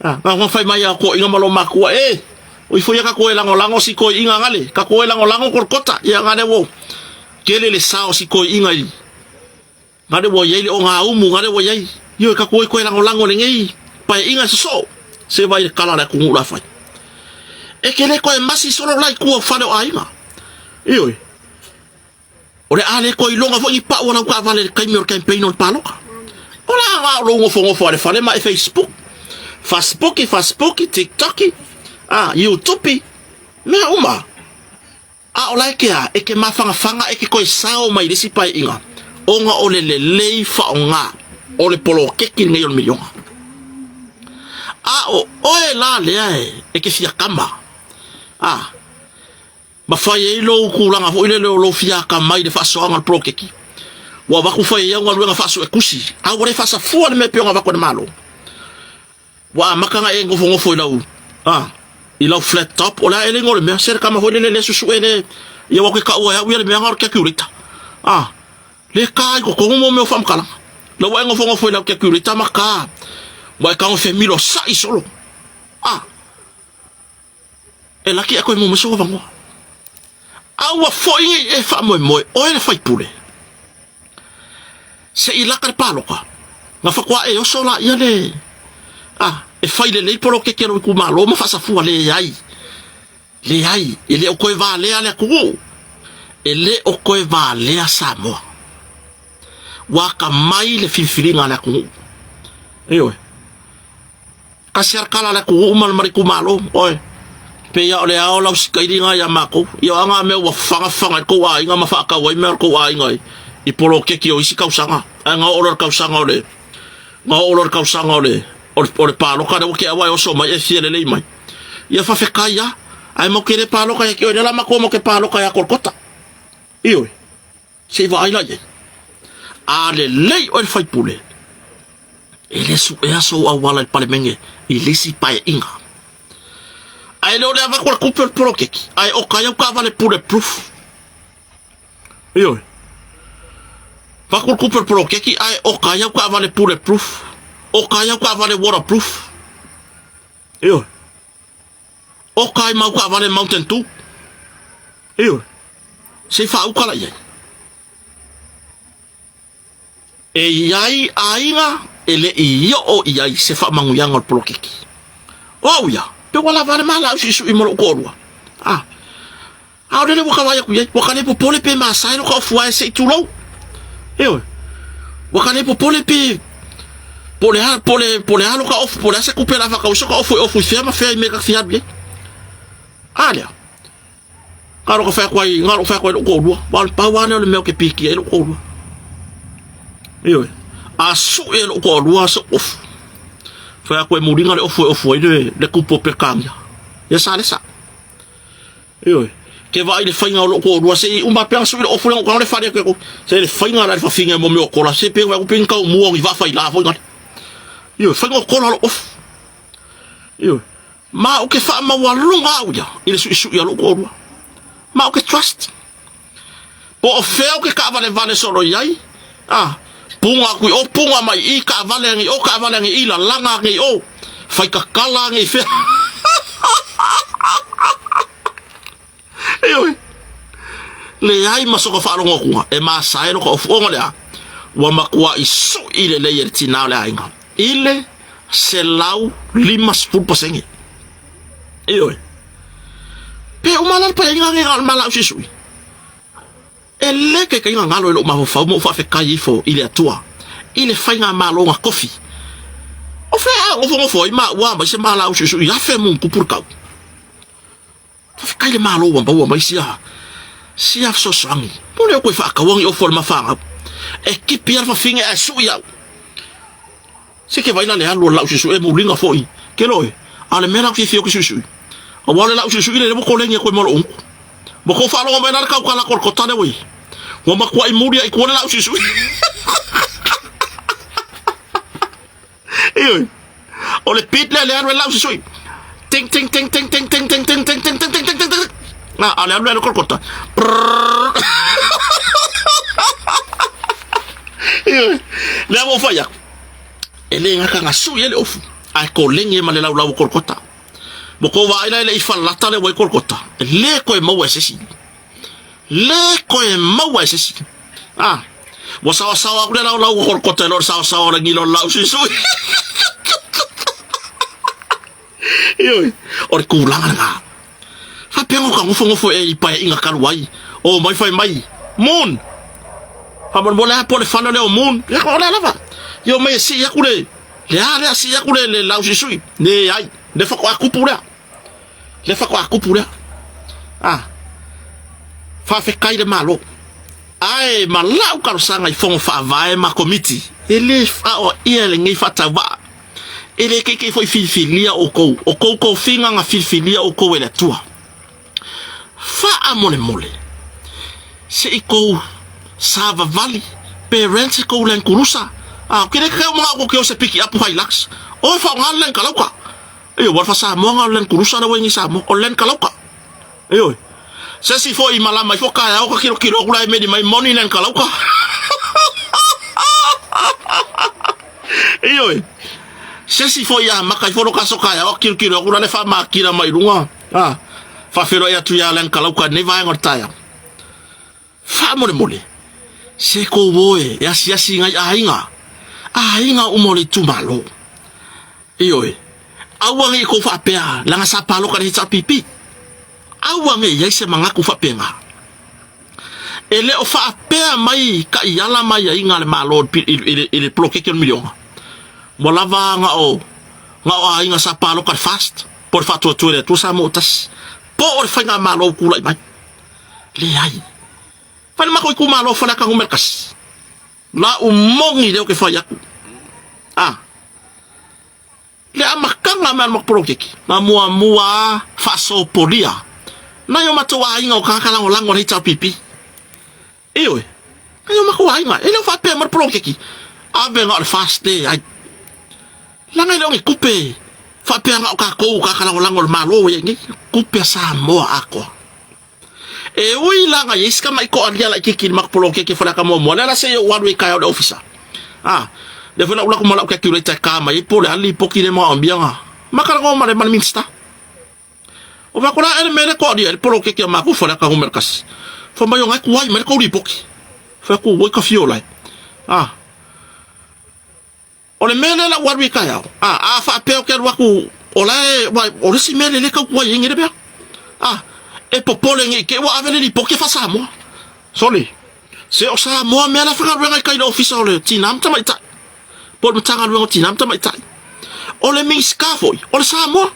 Ah, na fai mai a toeaiina ma lou matua, e, o ifo ia tatou e lagolago si toeaiina gale, tatou e lagolago Kolokota, ia gale ua tele le sao o si toeaiina i, gale ua i ai le ogaumu, gale ua i ai, ioe tatou e toe lagolago lenei paeaiga e sosoo, se vai le tala a le atunuu la fai. E te le toe masi solo la i tua o fale o aiga. Ioe. O le a le toe iloga foi ni pau a lau taavale i le taimi o le campaign o le palota. O le a la o lou nofonofo a le fale ma e Facebook, Faspuki, Faspuki, TikToki, a, YouTupi, mea uma. A o la e ke a, e ke mafanafana e ke toe sao mai i le isi paeaiga ona o le lelei faaaoga o le poloketi lenei o le miliona. A o oe la lea e ke fia kama, a, Ma fai ai lou tulaga foi lele o lou fia akamai i le faasoaga o le poloketi. Ua avatu fai ai au galuega faasuetusi, a ua le faasafua le mea e pei ona avatu e le Malo. Ua amata ona e nofonofo i lau, a, i lau flat top, o le a ea le igoa o le mea, se le tama foi lele lea susue le, ia ua te taua e au ia le mea na o le calculator. A, le ta i totonu mo mea o faamatalaga. La ua e nofonofo i lau calculator ma ta, ua e tago femilo sa'i solo. A. E laki aku e mo mai sou avanoa. A ua foi nei e faamoemoe oe le faipule. Se i laka le paloka, na faatoa e oso laia le a e fai lelei poloketi a lou itumalo ma faasafua leai. Leai, e le o toe valea le atunuu, e le o toe valea Samoa. Ua atamai le filifiliga a le atunuu. Ioe. Tasi a tala le atunuu ma le itumalo, oe. Pei a o le ao lau sikailiga ia matou. Ia o a nga mea ua faga faga i kou aiga ma faatau ai mea o le kou aiga i poloketi o isi tausaga. Ae na oo loa i le tausaga o le na oo loa i le tausaga o le o le palota lea ua tea ua e oso mai e fia lelei mai. Ia faafetai a. Ae matou te le palota ia te oe lea la matou matou te palota ia Kolokota. Ioe. Se i vaai la i ai. A lelei oe le faipule, e le suea sou auala i le Palemene i le isi paeaiga. Ae le o le avatu o le tupe o le poloketi, ae oka ai au taavale bulletproof. Ioe. Avatu le tupe o le poloketi, ae oka ai au taavale bulletproof. Oka ai au taavale waterproof. Ioe. Oka ai ma au taavale Mountain Dew. Ioe. Se i faauka la i ai. E i ai aiga e le i oo i ai se faamanuiaga o le poloketi. O au ia, pe ua lava le ma laau suisui ma lou toalua. A, a o lele ua ka vaai atu i ai, ua ka le popole pe masae lo ka ofu ae se i tulou. Ioe, ua ka le popole pe po o le a, po o le, po o le a lo ka ofu, po o le a se tupe o le a faatau ai so ka ofu e ofu i fea ma fea i mea ka fia alu i ai. A lea. Na o lou fai atu ai, na o lou fai atu ai lou toalua. Aua o le pau lava lea o le mea ou te pikia ai lou toalua. Ioe. A sue e lou toalua se ofu. Fai atu e muliga le ofu e ofu ai le, le kupu o Peretania. Ia sa le sa. Ioe. Ke vaai le faiga o lou toalua se i uma pea na sui le ofu lea na le fale atu. Se le faiga la le fafine mo mea o kola se pe vai pe kau mua ni vaa fai la foi ngale. Ioe, faiga o kola lo ofu. Ioe. Ma ou te faamaualuga au ia i le suisui a lou toalua. Ma ou te trust. Po o fea ou ke kaavalevale solo i ai, a, puga aku i o, puga mai i i, kaavale age i o, kaavale age i i, lalaga age i o, faikakala age i fea. Ioe. Leai ma soka faalogo akuga, e masae loka ofuoga lea, ua matuai sui lelei e le tinā o le aiga, i le 150%. Ioe. Pe uma la le paeaiga age na o le ma laau suisui. E le taitaiga galo i lou mafaufau ma ou faafetai ifo i le Atua i le faigamalo na tofi. O fea a nofonofo ai maua mai se ma laau suisui afe mu tupu le tau. Faafetai le Malo ua maua mai sia sia fesoasoani. Po le koe faataua ni ofo o le mafanau. E kipi a le fafine ae sui au. Se ke vai la le alu o le lau suisui e muliga foi. Ke loe, a o le mea la ou fiafia ou te suisui. Aua o le lau suisui le ua koleni atu ai ma lou unuku. Ua kou faalogo mai la le tautala kolokota lea ua i ai. Ua matuai muli ai i tua le lau suisui. Ioe. O le beat lea le alu e lau suisui. Ting ting ting ting ting ting ting ting ting ting ting ting ting ting ting. Na, a le alu le kolokota. Prrrr. Ioe. Lea ua ou fai atu. E le gata na sui ai le ofu, ae koleni ai ma le laulau o Kolokota. Ua kou vaai la e le i falata le ua i Kolokota, e le toe maua e se isi. Le toe maua e se isi. Ah, ua saosaoa aku le laulau o Kolokota e le o le saosaoa o le gila o le lausuisui. Ioe, o le tulaga lena. Faapea ona ka nofonofo e i paeaiga talu ai. O mai fai mai, Moon! Faamolemole a po o le fale lea o Moon. Ia o lea lava. Ia omai e sii atu le, le a lea sii atu le, le lausuisui. Leai, le faatoa tupu lea. Le faatoa tupu lea. Ah, faafetai le Malo. Ae ma lau talosaga i fono faavae ma komiti, e le aoaia lenei faatauvaa. E le keikei foi filifilia outou, o kou tofiga na filifilia outou e le Atua. Faamolemole, se i kou savavali pe rent se kou land kulusa. A, ke le keu manao kou ke o se piki apu Hilux. Oe faoga le land kalauka. Ioe, ua le fa-Samoa na o le land kulusa lea ua i nei Samoa, o le land kalauka. Ioe. Se isi foi i malama ifo taeao ka kilokilo aku la e meli mai moni land kalauka. Ioe. Se isi foi a maka ifo lo kaso taeao kilokilo aku la le faamakila mai luga. Ah, faafeiloai atu ia Land Kalauka i lenei vaega o le taeao. Faamolemole, se kou oe e asiasi i nai aiga, aiga uma o le itumalo. Ioe, aua nei kou faapea leaga sa paloka i le HRPP. Aua nei i ai se manatu faapena. E le o faapea mai taiala ma aiaiga a le Malo i le poloketi o le miliona. Ua lava na o na o aiga sa paloka i le FAST po o le Faatuatua i le Atua Samoa Tasi po o le Faigamalo ua tulai mai. Leai. Fai le matou itumalo o Faleata numera 1. Lau moni lea ou te fai atu. Ah. Le amataga mai o le matou poloketi, na muamua a faasopolia nai o matou aiga o tagata lagolago a le HRPP. Ioe, nai o matou aiga, e le o faapea mai le poloketi, ave na o le FAST ai. Leaga e le o ni tupe faapea na o tatou o tagata lagolago a le Malo ua i ai nei, tupe a Samoa atoa. E ui la na i ai si tamaʻi toalia laitiiti i le matou poloketi o Faleata muamua, lea la se i ou alu ai taeao i le ofisa. A, lea foi la ou alu atu ma lau calculator e ta mai ai po o le a le lipoti lea e manaomia na ma talanoa ma le ma le Minisita. O fai atu la e le mea lea toalia ai le poloketi a matou i Faleata numera 1. Fai mai o na e tuai mai le tou lipoti. Fai atu oi ka fiola e. A. O le mea lea la ua alu i taeao, a, a faapea ou te alu atu, o la e, uai, o le isi mea lea e le tau tuai ai nei le mea. A, e popole nei te i ua ave le lipoti e faa-Samoa. Sole, se o Samoa mea la e faigaluega i tai i le Ofisa o le Tina ma Tamaitai, po o le Matagaluega o Tina ma Tamaitai. O le Minisita foi, o le Samoa.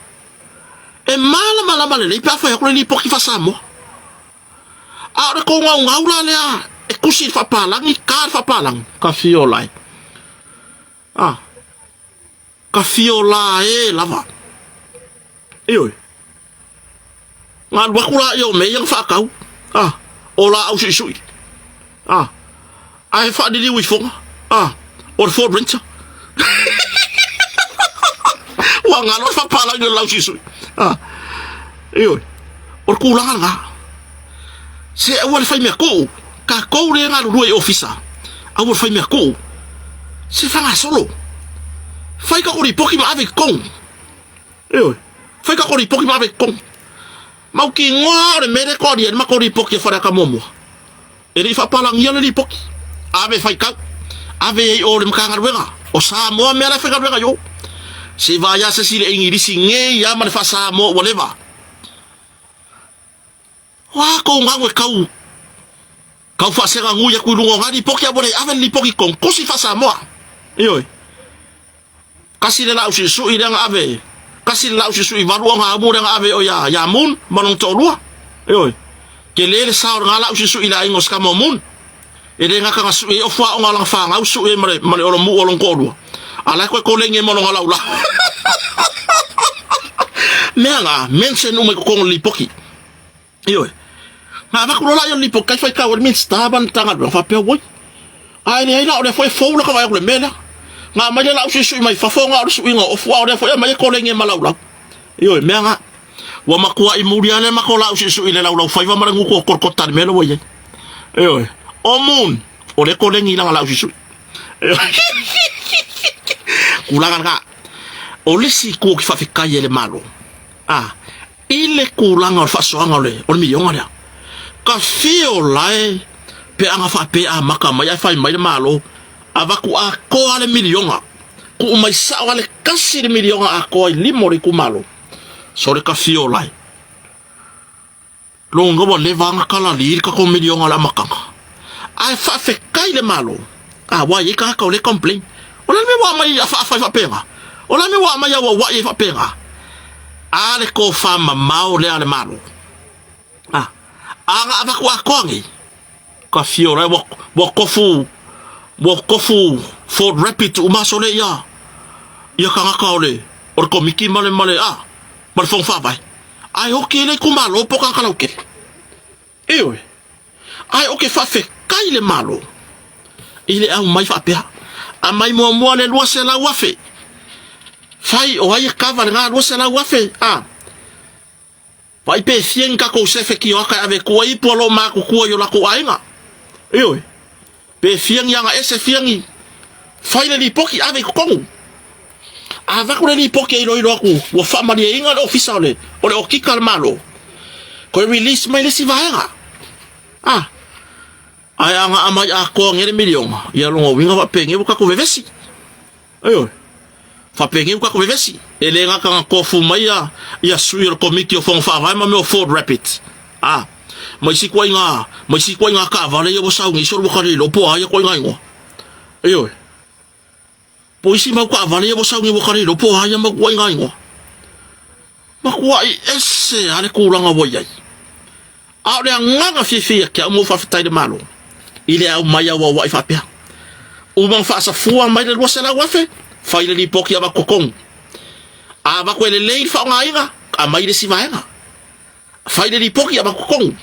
E malamalama lelei pe a fai atu le lipoti faa-Samoa. A o le tou gaugau la lea e tusi i le faapalagi, ta le faapalagi, ka fiola e. A, ka fiola e lava. Ioe. Na alu atu la ia o mea ia na faatau. A, o laau suisui. A, ae faaliliu ifoga. A, o le Ford Ranger. Ua galo le faapalagi o le lausuisui. A, ioe. O le tulaga lena. Se aua le fai mea tuu. Tatou lea e galulue i ofisa, aua le fai mea tuu. Se faagasolo. Fai tatou lipoti ma ave i totonu. Ioe. Fai tatou lipoti ma ave i totonu. Mautinoa o le mea lea e toalia ai le matou lipoti a Faleata muamua. E le i faapalagia le lipoti. Ave e faitau. Ave ai i o i le Matagaluega o Samoa mea la e faigaluega i o. Se i vaai lava se isi i le Igilisi nei lava ma le faa-Samoa ua leva. O a kou gau e kau kau faaseganui atu i luga o na lipoti a ua le ave le lipoti i totonu, tusi faa-Samoa. Ioe. Kasi le laau suisui lea na ave, kasi le laau suisui valu o gaumu lea na ave o ia, ia Moon ma lona toalua. Ioe. Tele le sao o lena laau suisui i le aiga o Skama o Moon. E le gata na sui ai o fuaoga o lana fanau sui ai ma le, ma le olomu o lona toalua. A la e toe koleni ai ma lona laulau. Mea na, mention uma i totonu o le lipoti. Ioe. Na avatu loa la ia o le lipoti kai faitau ai le Minisita ma le Matagaluega faapea, oi, a e leai la o lea foi e fou lata vaai atu i le mea lea. Na aumai le laau suisui mai fafo na o le suiga o ofu a o lea foi e aumai e koleni ai ma laulau. Ioe, mea na. Ua matuai muli lava le matou laau suisui i le laulau faiva ma le gutu o Kolokota i le mea lea ua i ai. Ioe. O Moon, o lea e koleni i lana laau suisui. Tulaga lena. O le isi itu ou te faafetai ai i le Malo, a, i le tulaga o le faasoaga o le, o le miliona lea. Ka fia o lae pe a na faapea e amata mai ae fai mai le Malo, avatu atoa le miliona, tuu mai sao lava le tasi le miliona atoa i lima o le itumalo. Sole ka fia o lae. Lona ua leva lava na kalali le tatou miliona o le amataga. Ae faafetai i le Malo, a ua i ai tagata o lea e complain. O le a le mea ua aumai afaafa ai faapena? O le a le mea ua aumai auauai ai faapena? A le tofa mamao lea a le Malo. A, a na avatu atoa nei, ka fio la ua, ua tofu, ua tofu Ford Rapid uma aso lea ia, ia tagata o le, o le komiti ma le, ma le, a, ma le fono faavae. Ae oki e le itumalo po o tagata lautele. Ioe. Ae oke faafetai le Malo i le aumai faapea. Aumai muamua le 200,000. Fai o ai e kava lena 200,000 a. Vaai pe fia ni tatou sefe kioaka e ave e tua ipu a lo matutua i o latou aiga. Ioe. Pe fia ni aga ese fia ni fai le lipoti ave i totonu. A avatu le lipoti e iloilo atu ua faamalieina le ofisa o le o le okika a le Malo, toe release mai le isi vaega. A ae a na aumai atoa nei le miliona, ia lona uiga faapenei ua tatou vevesi. Ioe. Faapenei ua tatou vevesi. E le gata na tofu mai ia ia sui o le komiti o Fono Faavae ma mea o Ford Rapid. A ma isi ituaiga ma isi ituaiga taavale ia ua sau nei solo ua ta le iloa po o a ia ituaiga igoa. Ioe. Po o isi mau taavale ia ua sau nei ua ta le iloa po o a ia mau ituaiga igoa. Matuai ese lava le tulaga ua i ai. A o le agaga fiafia ia te au ma ou faafetai i le Malo i le aumai auauai faapea. Uma ona faasafua mai le 200,000, fai le lipoti avatu totonu. A avatu e lelei le faaaogaina, aumai le isi vaega. Fai le lipoti avatu totonu.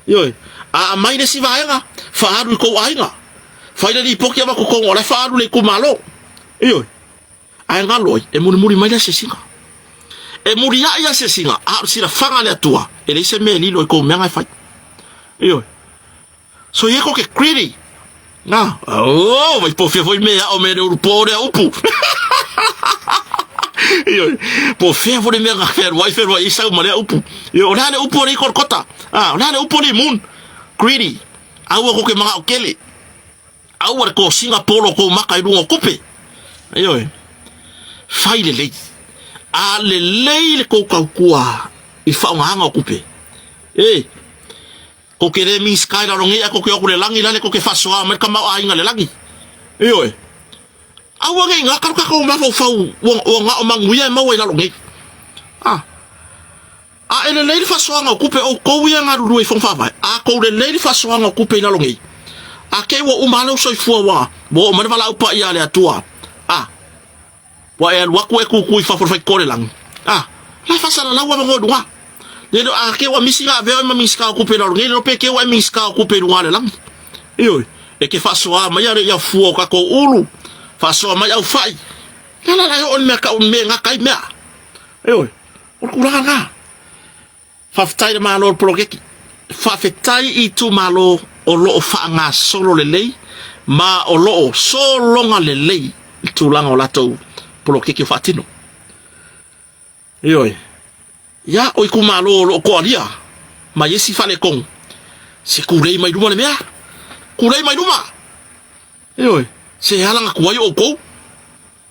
Ioe. A aumai le isi vaega, faaalu i tou aiga. Fai le lipoti avatu totonu o la e faaalu i le itumalo. Ioe. Ae galo ai, e mulimuli mai le asiasiga. E muliai asiasiga, a o le silafaga a le Atua, e leai se mea e lilo i kou mea na e fai. Ioe. So ia ko ke greedy. Na, oh, vai po fia foi mea o me le uru po lea upu. Ioe. Po fea foi mea na whenua i whenua i sau ma lea upu. Ioe, o lea le upu o le kolkota. Ah, o lea le upu o le moon. Greedy. Aua ko ke mangao kele. Aua le kosiga polo o kou maka i luga o kupe. Ioe. Fai lelei. A lelei le kou tautua i le faaaogaga o kupe. E, ko ke le Minisita i lalo nei ae ko ke o atu i le lagi lale ko ke faasoa mai le tamaoaiga i le lagi. Ioe. Aua nei gata lo tatou mafaufau ua, ua gao manuia e maua i lalo nei. A. A e lelei le faasoaga o tupe outou ia e galulue i Fono Faavae, a tou lelei le faasoaga o tupe i lalo nei, a kei ua uma lou soifua ua ua oo mai le valaau paia a le Atua, a ua e alu atu e tutu i fafo i le faitotoa o le lagi, a la e faasalalau avanoa i luga. Le lo a kei ua misi na avea oe ma Minisita o Tupe i lalo nei, le lo pe kei ua e Minisita o Tupe i luga o le lagi. Ioe, e ke faasoa mai ale ia fua o tatou ulu, faasoa mai au fai, la la la e oo i le mea tau mea e gata ai mea. Ioe. O le tulaga lena. Faafetai i le Malo o le poloketi. Faafetai i itumalo o lo o faagasolo lelei ma o lo o sologa lelei le tulaga o latou poloketi o faatino. Ioe. Ia, o itumalo o lo o toalia mai isi faaletonu, se tulei mai luma le mea. Tulei mai luma. Ioe. Se ala na tuai outou.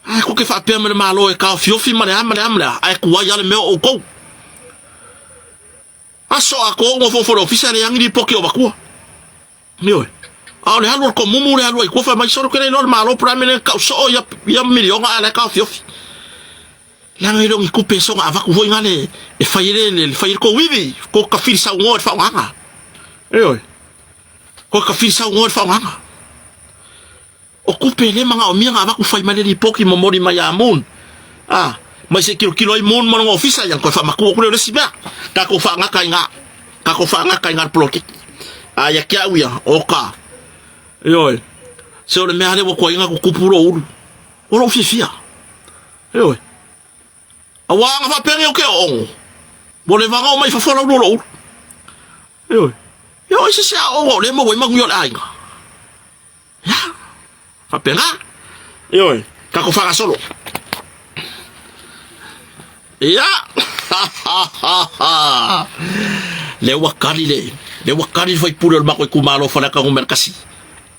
Ae tou te faapea mai le Malo e taofiofi ma le a ma le a ma le a, ae tuai lava le mea o outou. Aso atoa ou nofonofo i le ofisa e leai lava ni lipoti o avatua. Ioe. A o le alu o le tomumu le alu ai i tua fai mai, sole ou te le iloa le Malo po o le a le mea lea na tau soo ia, ia miliona ae o la e taofiofi. Leaga e le o ni tupe e soona avatu foi nale e fai ai le, le fai ai le tou ivi, tou tafili saunoa i le faaaogaga. Ioe. Tou tafili saunoa i le faaaogaga. O tupe e le manaomia na avatu fai mai le lipoti momoli mai ia Moon. A, mai se i tilotilo ai Moon ma lona ofisa, ia ona toe faamatuu atu lea o le isi mea. Tatou faagata i ina. Tatou faagata i ina le poloketi. A ia te au ia, oka. Ioe. Se o le mea lea ua tuai ona tutupu lou ulu. O lou fiafia. Ioe. Aua ana faapea nei ou te oogo, ua leva ona oo mai i fafo lau lua lou ulu. Ioe. Ia o ai se se aoga o lea e maua ai manuia o le aiga? Ia, faapena. Ioe, tatou faagasolo. Ia, lea ua kali le, lea ua kali le faipule o le matou itumalo o Faleata Nu.1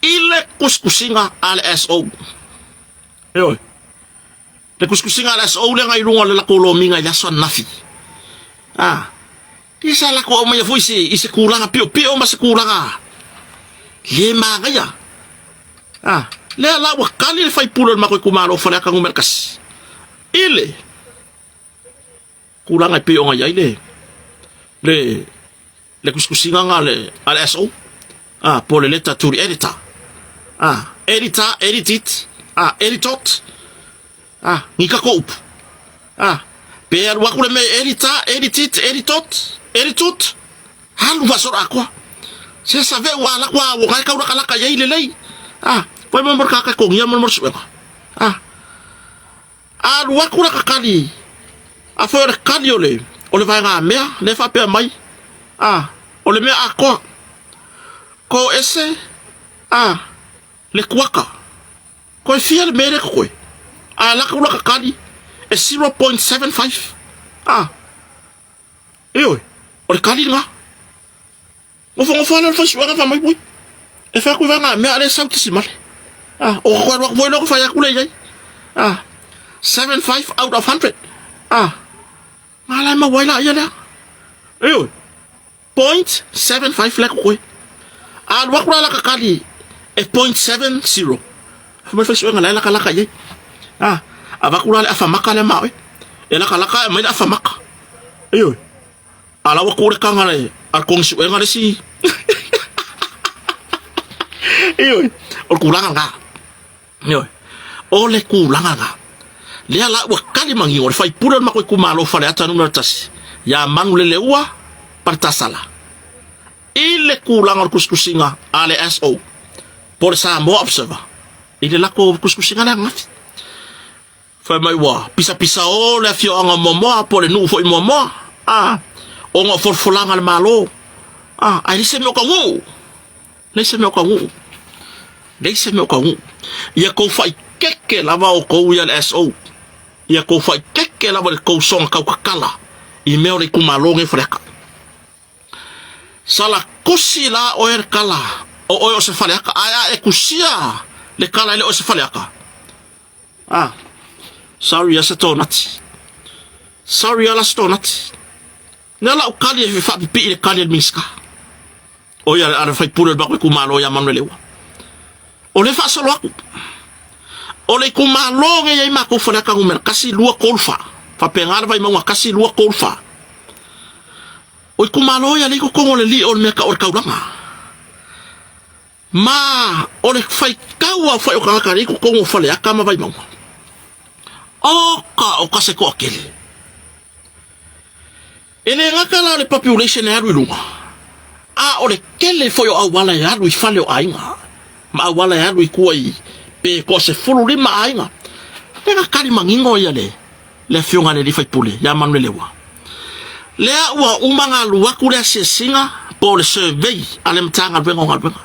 i le tusitusiga a le SO. Ioe, le tusitusiga a le SO lea na i luga o le latou lomiga i le aso ananafi. Ah, Ia sa latou aumaia foi se, i se tulaga piopio ma se tulaga le manaia. Ah, lea la ua kali le faipule o le matou itumalo o Faleata numera 1 i le tulaga e pei ona i ai le, le, le tusitusiga a le, a le SO, ah, po o le letter to the editor. Ah, editor, edited, ah, editot, Ah, ni kako upu. Ah, pe alu aku le mea edita, editit, editot, editut, alu faasolo atoa. Se save ua ala kua ua kai kau lakalaka iai lelei. Ah, fai mo mo kaka kongia mo mo suega. Ah, alu aku la kakali. A foi o le kali o le o le vaega mea le faapea mai. Ah, o le mea atoa. Ko ese, ah, le kuaka. Koe fia le mea lea koe. A laka ula kakali e 0.75. Ah. Ioe, o le kali lena. Nofonofo lava le faisuaga fai mai, ui, e fai atu i vaega mea a le sau tesimale. Ah, o koe alu atu foi lea ona fai atu lea i ai. Ah, 75 out of 100. Ah, na la e maua ai laia lea. Ioe. .75 lea koe. A alu atu la laka kali e .70. Fai mai le faisuega la e lakalaka i ai. A, avatu la le afa maka lea ma oe. E lakalaka e aumai le afa maka. Ioe. A la ua tu le taga le a le kogisuega le isi. Ioe. O le tulaga lena. Ioe. O le tulaga lena. Lea la ua kali manino le faipule o le matou itumalo o Faleata Nu.1 ia Manuleleua Paletasala i le tulaga o le tusitusiga a le SO po o le Samoa Observer i le latou tusitusiga lea ananafi. Fai mai ua pisapisao le afioaga o Moamoa po o le nuu foi Moamoa, a, ona o folafolaga a le Malo, a, ae leai se mea o taunuu. Leai se mea o taunuu. Leai se mea o taunuu. Ia tou faaikeke lava outou ia le SO. Ia tou faaikeke lava i le tou soona tautatala i mea o le itumalo nei o Faleata. Sala tusi la oe le tala o oe o se Faleata, ae a e tusia le tala e le o se Faleata, ah, sorry a se tonati. Sorry a la se tonati. Lea la ou kali e faapipii i le kali a le Minisita. O ia a le faipule o le matou itumalo ia Manueleua. O lea e faasolo atu. O le itumalo nei e i ai matou Faleata numera 1, 2, 3, 4. Faapena le Vaimauga 1, 2, 3, 4. O itumalo ia lea i totonu o le lio o le mea tau o le taulaga. Ma o le faitau aofai o tagata lea i totonu o Faleata ma Vaimauga. Oka o ka se toatele. E le gata la o le population e alu i luga, a o le tele foi o auala e alu i fale o aiga, ma auala e alu i tua i pe toa 15 aiga. Lea na kali manino ia le le afioga i le alii faipule ia Manueleua. Lea ua uma ona alu atu le asiasiga po o le survey a le Matagaluega o Galuega.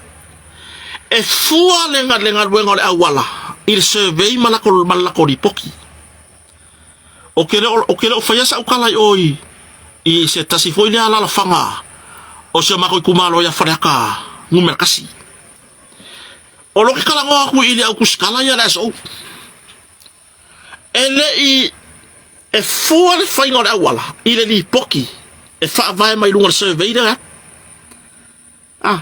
E fua le, le galuega o le auala i le survey ma lako, ma le lako lipoti. O ke le o, o ke le o faia sa'u tala i o i, i se tasi foi lea alalafaga o si o matou itumalo ia Faleata numera 1. O lo ke talanoa atu i le au tusitala ia le SO. E le i e fua le faiga o le auala i le lipoti e faavae mai luga o le survey lea. Ah.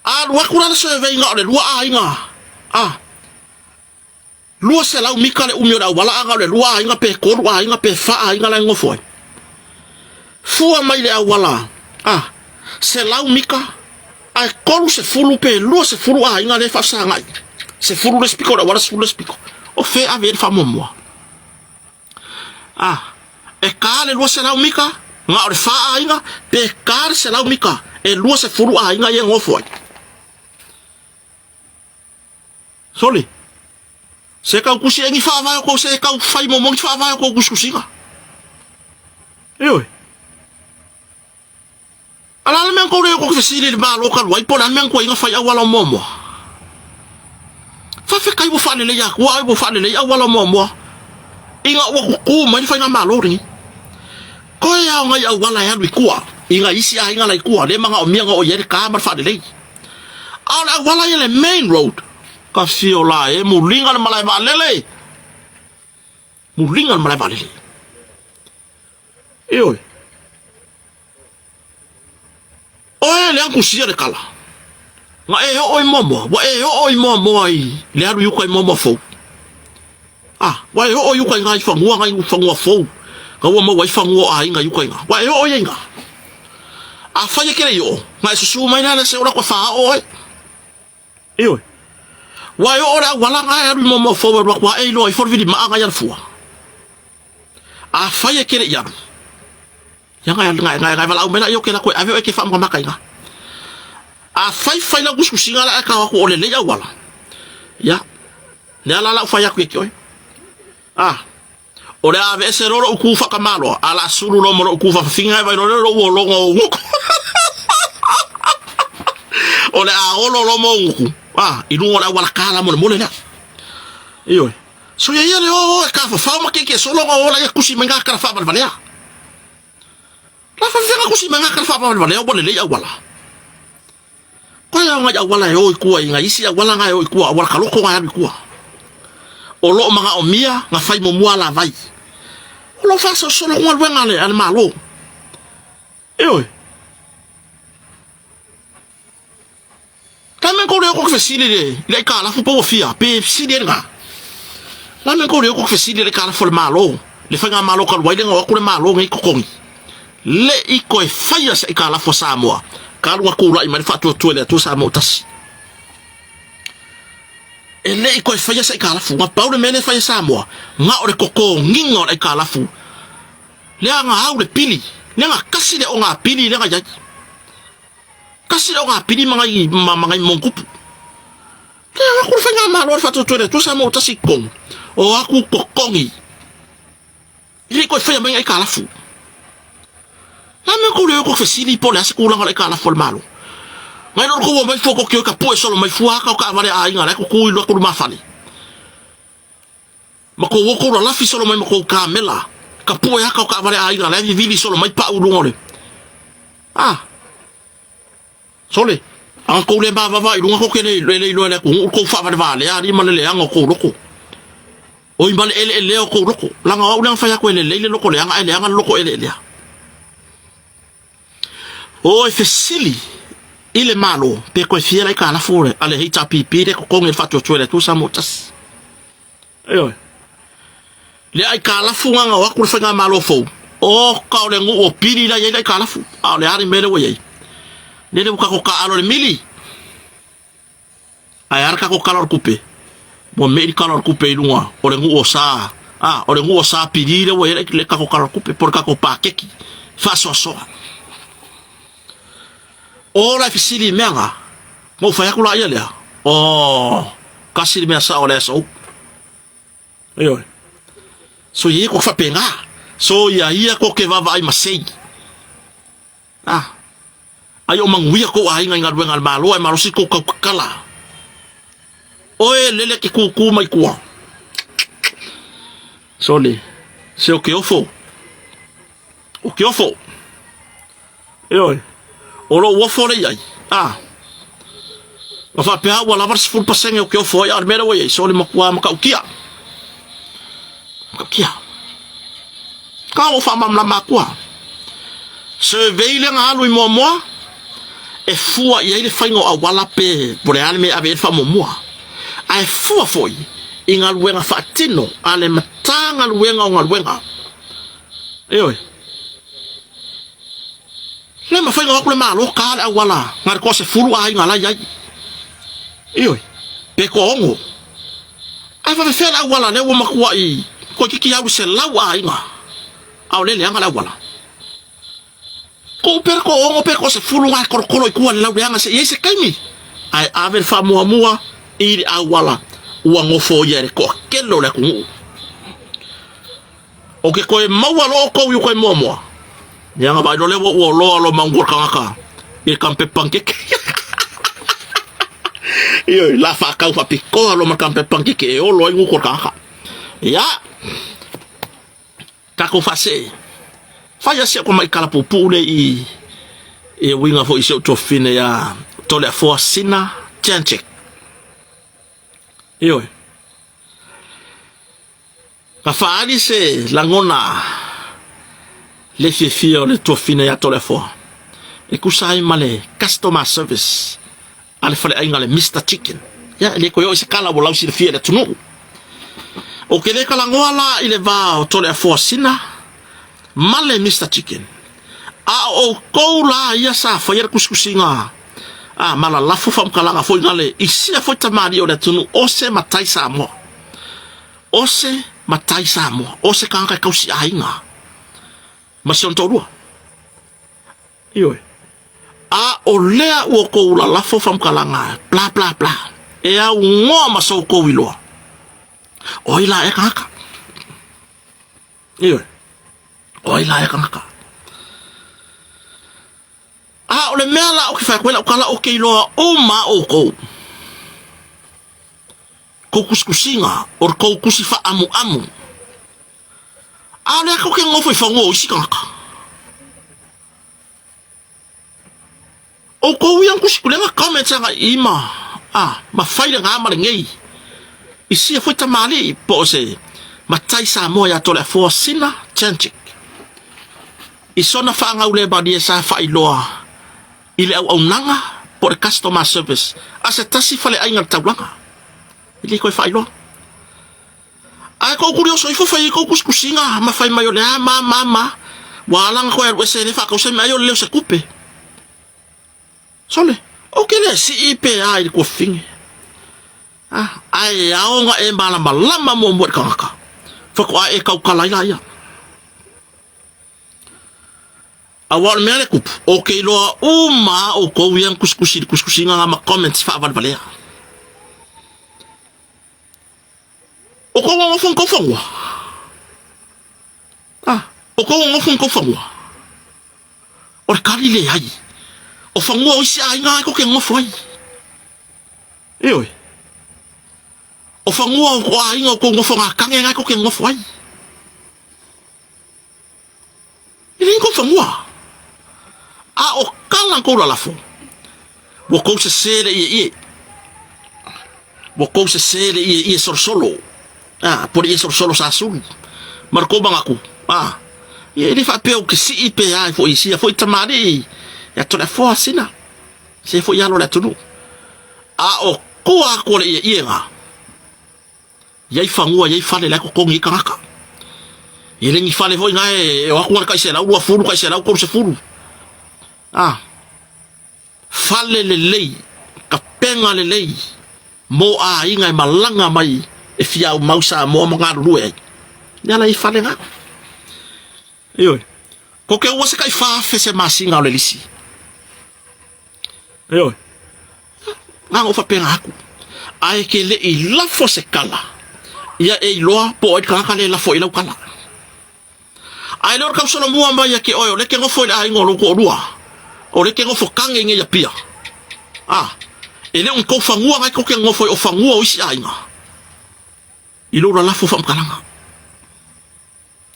Alu atu la le survey na o le lua aiga. Ah. 200 mita le umi o le auala a na o le lua aiga pe tolu aiga pe fa aiga la e nofo ai. Fua mai le auala a 100 mita ae 30 pe 20 aiga lea e faafesagai. 10 le isi pito o le auala, 10 le isi pito. O fea e ave i ai le faamuamua? A, e ta le 200 mita na o le fa aiga pe ta le 100 mita e 20 aiga ia e nofo ai. Sole, se tau tusi e ni faavae o kou, se tau fai momo ni faavae o kou tusitusiga. Ioe. A la le mea na tou le o tou fesili i le Malo talu ai po o le a le mea na tuai na fai auala o Moamoa? Faafetai ua faalelei atua ae ua faalelei auala o Moamoa ina ua tutu mai le faigamalo lenei. Toe ao nai auala e alu i tua i nai isi aiga la i tua lea e manaomia na oo i ai le ta ma le faalelei. A o le auala ia le main road, ka fio la e muliga le malae vaalele, muliga le malae vaalele. Ioe. Oe le ankusia le kala. Na e oo i Moamoa, ua e oo i Moamoa i le alu i uka i Moamoa fou. Ah, ua e oo i uka i ngā i whanua, ngā i whanua fou. Ka ua maua i whanua o aiga i uka i ngā. Ua e oo i ngā. A whai e kere i oo, ngā e susu mai nā le se ora kua wha oo e. Ioe. Ua e oo le auala ngā e alu i Moamoa fou e rua kua e iloa i whorowhiri maa ngā i alafua. A whai e kere i alu. Ia ngai ngai ngai ngai valaau mai la i o ke la koe ave oe ke faamakamaka i ga. A fai fai lau kusikusiga la e kao aku o lelei auala. Ia. Lea la lau fai aku ia te oe. A. O le a aveese loa lo'u ku faatamaloa, a o le a sulu loa ma lo'u ku faafafiga e vaai loa lea lo'u ologa o uguku. O le a olo loa ma uguku, a, i luga o le auala kala molemole lea. Ioe. So ia ia le o o e kafafao ma keiki e solo nga o la ia kusi mai nga kala faavalevalea. La faafefea nga kusi mai nga kala faavalevalea ua lelei auala. Koe ao ngai auala e o i kua i ngai isi auala nga e o i kua, auala kaloko nga e alu i kua. O loo manaomia nga fai muamua ala vai. O loo faasolosolo galuega a le, a le Malo. Ioe. Ka mea kou leo ko fesili le le aikalafu po ua fia pe fesili ai lena. La mea kou leo ko fesili le aikalafu a le Malo, le faigamalo talu ai le na o atu le Malo nei totogi. Le i toe faia se aikalafu a Samoa, ka alu na tulai mai le faatuatua i le Atua Samoa ua tasi. E le i toe faia se aikalafu, na pau le mea lea e fai e Samoa, na o le totogiga o le aikalafu, lea na au le pili, lea na kasi le oga pili lea na i ai. Kasi le ogapili ma ngai ma ma ngai mongupu. Ke o aku le faigamalo a le faatuatua i le Atua Samoa ua tasi i totonu. O aku totogi. E le i toe faia mai ngai aitalafu. La mea kou le o kou fesili po o le a se tulaga o le aitalafu a le Malo. Ngai lo le kou omai fua koke o ka pue solo mai fua aka o kaavale a aiga la e kuku i lua lumafale. Ma kou o kou lalafi solo mai ma kou kamela. Ka pue aka o kaavale a aiga la e vivili solo mai pau i luga o le. Ah! Sole, a kou le mavava i luga koke le le iloa le atunuu le kou faavalevalea alii ma le leaga o kou loko. Oi ma le eleelea o kou loko. Laga o au lea na fai atu e lelei le loko leaga ae leaga le loko eleelea. O e fesili i le Malo pe toe fia le aitalafu a le HRPP lea e totogi e le Faatuatua i le Atua Samoa Tasi. Ioe. Le aitalafu na na o atu le faigamalo fou, oka o le nuu o Pili la e i ai le aitalafu, a o le a le mea lea ua i ai? Lele ua tatou taaalo i le mili, ae a le tatou tala o le tupe? Ua me'i le tala o le tupe i luga o le nuu o Sa, a, o le nuu o Sa Pili lea ua i ai le tatou tala o le tupe, po o le tatou paketi faasoasoa. O la e fesili i mea na, na ou fai atu laia lea, oh, kasi le mea sao a le SO. Ioe. So ia ia ko faapena. So ia ia ko ke vaavaai ma sei. Ah. Ai o manuia kou aiga i galuega a le Malo ae malosi kou tau tatala. Oe lele ke kūkū mai kua. Sole, se o ke ofo. O ke ofo. Ioe, o lou ofo lea i ai, a. Na faapea ua lava le 10% o ke ofo ai, a o le mea lea ua i ai, sole matua matautia. Matautia. Ka ua faamalamalama atu a. Survey lea na alu i muamua, e fua i ai le faiga o auala pe po o le a le mea e ave i ai le faamuamua. Ae fua foi i galuega faatino a le Matagaluega o Galuega. Ioe. Le mafai ona o atu le Malo ta le auala na o le toasefulu aiga la e i ai. Ioe. Pe toaono. Ae faapefea le auala lea ua matuai toeitiiti au i 100 aiga a o lea e leaga le auala. Tuu pea le toaono pe toasefulu na e tolotolo i tua i le lauleaga se i ai se taimi ae ave le faamuamua i le auala ua nofoia e le toatele o le atunuu. O ke toe maua loa outou i uka i muamua, ia na vaai loa lea ua ua loa lo maungu o le tagata i le kampepe panikeke. Ioe, la faatau faapitoa loa ma le kampepe panikeke e olo ai gutu o le tagata. Ia, tatou faasee. Fai lava si au tamai tala puupuu lea i e uiga foi i si ou tuafafine ia Toleafoa Sina Janczyk. Ioe. Ka faaali se lagona le fiafia o le tuafafine ia Toleafoa e tusa ai ma le customer service a le faleaiga le Mister Chicken. Ia, e le toe oo i se kala ua lausilafia e le atunuu. Ou te le talanoa la i le va o Toleafoa Sina ma le Mister Chicken, a o outou la ia sa faia le tusitusiga a ma lalafo faamatalaga foi na le i sia foi tamalii o le atunuu o se matai Samoa. O se matai Samoa, o se tagata e tausi aiga ma si ona toalua. Ioe. A o lea ua outou lalafo faamatalaga bla bla bla, e aunoa ma so outou iloa, o ai la ea tagata? Ioe. O ai la ea tagata? A o le mea la ou te fai atu ai lau tala, ou te iloa uma lava outou. Kou tusitusiga, o le kou tusi faaamuamu. A o lea tou te nofo i fanua o isi tagata. Outou ia na tusitulega comments agai i ma, a, ma fai lena ma lenei. I sia foi tamalii po o se matai Samoa ia Toleafoa Sina Janczyk. I sona faagaulemalie sa faailoa i le auaunaga po o le customer service a se tasi faleaiga i le taulaga. E le toe faailoa. Ae kou kuli oso ifo fai ai kou kusikusiga ma fai mai o le a ma ma ma. Ua ala ona toe alu ese e le faatausa mea ai o le leo se tupe. Sole, ou ke le sii pe a i le tuafafine. Ah, ae ao ona e malamalama muamua i le tagata. Faatoa e tautala ai laia. Aua o le mea lea e tupu, ou te iloa uma lava outou ia na tusitusi i le tusitusiga na ma comments faavalevalea. O kou nonofo i kou fanua. Ah, o kou nonofo i kou fanua. O le kali leai. O fanua o isi aiga ai kou te nonofo ai. Ioe. O fanua o aiga o kou nofo ngā kange ai kou te nonofo ai. E leai kou fanua. A o kala kou lalafo, ua kou sesē le ieie. Ua kou sesē le ieie solosolo. A, po o le ie solosolo sa sulu. Ma le kou manatu, a, ia e le faapea ou te sii pe a foi i sia foi tamalii ia Toleafoa sina, se foi alo o le atunuu. A o tua atu o le ieie na, Iai fanua, iai fale la e totogi ai tagata. E le ni fale foi na e o atu na le tai 120, tai 130. Ah, fale lelei, tapena lelei mo aiga e malaga mai e fia aumau Samoa ma galulue ai. Lea la i fale na. Ioe. Ko ke ua se kai 4,000 se masina o le lisi. Ioe. Na ona ou faapena atu. Ae ke le i lafo se kala, ia e iloa po o ai le tagata lea e lafo i lau kala. Ae le o le tausolomua mai ia te oe o lea e te nofo i le aiga o lou toalua, o lea e te nofo kage i nei Apia. A, E le o ni kou fanua ngai kou ke nofo ai o fanua o isi aiga i lou lalafo faamatalaga.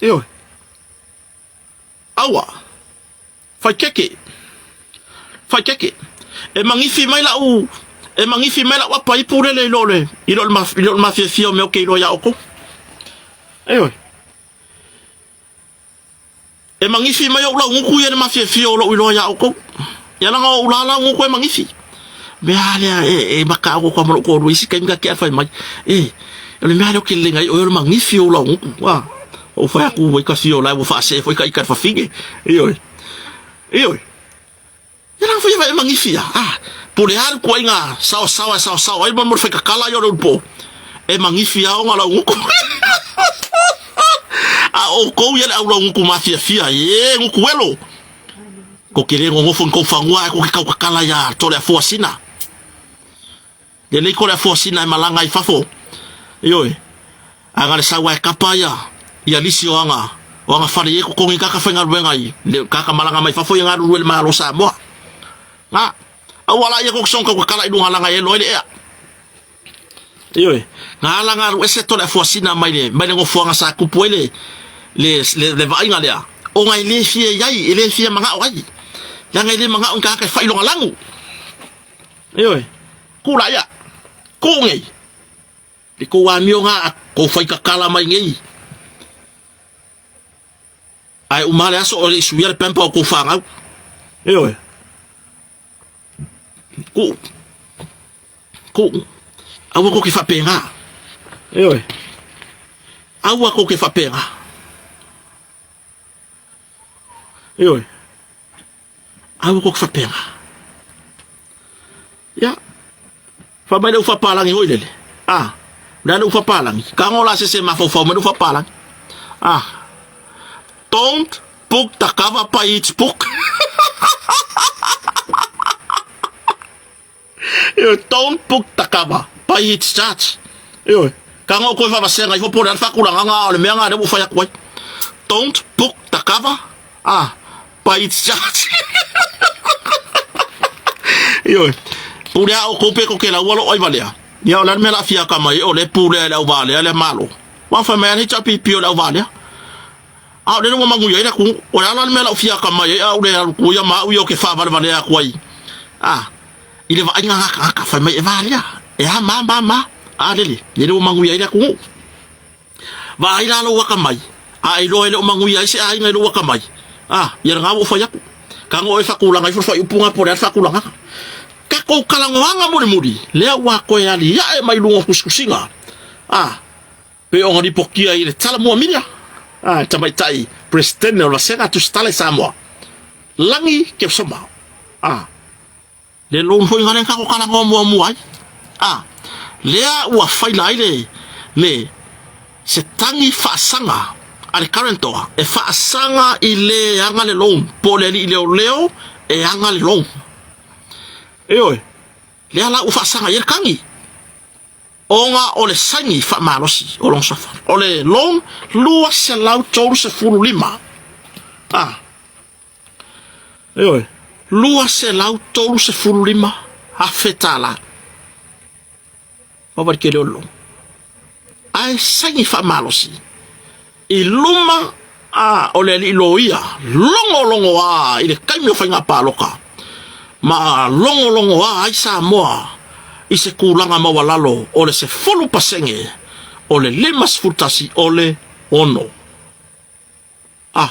Ioe. Aua. Faikeke. Faikeke. E magifi mai lau e magifi mai lau apa ipu lele i lo le i lo le i lo le mafiafia o mea o ke iloa iā oukou. Ioe. E magifi mai ou laugutu ia i le mafiafia o lou iloa iā oukou. Ia leaga o ou la laugutu e magifi. Mea lea e, e makaau atu ma lou toalua isi taimi ka tea fai mai. E, o le mea lea ou te lelega ai oe o le magifi o ou laugutu. A, ou fai atu ua i ka fia o lae ua faasee foi ka ita i le fafine. Ioe. Ioe. Ia langa foi e magifi a. Ah, po le a le tuaiga saosaoa e saosaoa ai mo le faikakala ia o le ulupo. E magifi a ona laugutu. A outou ia le au laugutu mafiafia, e gutu elo. Ko ke le nonofo i kou fanua ae ko ke taukakala ia Toleafoasina. Lelei Toleafoasina e malaga ai fafo. Ioe. A na le sau ae kapa ia ia lisi o aga o aga fale i e totogi kaka faigaluega i le kaka malaga mai fafo ia galulue i le Malo o Samoa. Na, aua la ia ko ke soga taukakala i luga laga e elo ai le ea. Ioe, na ala galu ese Toleafoasina mai le mai le nofoaga sa tupu ai le le le, le vaaiga lea, ona e le fia i ai, e le fia manao ai. Leaga e le manao i tagata e fai lona lanu. Ioe, ku la ia, ku nei. Le kou amio nga a kou faikakala mai nei. Ae uma le aso o le i suia le pamper o kou fanau. Ioe. Ku. Ku. Aua kou ke faapena. Ioe. Aua kou ke faapena. Ioe. Aua kou ke faapena. Ia. Fai mai le ufa palangi hoi lele. Ah. Le le ufa palangi. Ka ngola se se mafaufau mai le ufa palangi. Ah. Don't book the cover by its book. Ioe, don't book the cover by its charge. Ioe, ka ngo koe whavasenga iho po le whakulanga ngā o le mea ngā le whai aku ai. Don't book the cover ah, by its charge. Ioe, pule a o koupe ko ke laua lo ai valea. Ia o le mea la fia ka mai o le pule a le au valea le malo. Wa whai mai le HRPP o le au valea. A o lele ua manuia ai le atunuu. O le a la le mea lau fia akamai ai a ule alu ku ia ma au ia o ke faavalevale aku ai. A, i le vaaiga a tagata fai mai e valea, e a ma ma ma, a lele, lele ua manuia ai le atunuu. Vaai la lou akamai, a e iloa e le o manuia ai se aiga i lou akamai, a, ia lena ua ou fai atu. Tago oe faatulaga ifo le faaiupu na po o le a le faatulagaga. Tatou talanoaga mulimuli, lea ua toe aliae mai luga o tusitusiga, a, Pei ona lipotia i le tala muamilia a le tamaitai Peresetene o le Vasega Tusitala i Samoa, Lagi Keosoma, a le loan foi na lea na talanoa muamua ai, a lea ua faila ai le le se tagi faasaga a le guarantor e faasaga i le aga le loan po o le alii leoleo e aga le loan. Ioe, lea la ua faasaga i ai le tagi. Ona o le saini faamalosi o lona suafa, o le loan 235. A, ioe, 235 afe tālā. Wawa le tele o le loan. Ae saini faamalosi i luma a o le alii loia logologoa i le taimi o faiga palota ma logologoa ai Samoa i se tulaga maualalo o le 10% o le 51 o le 6. A.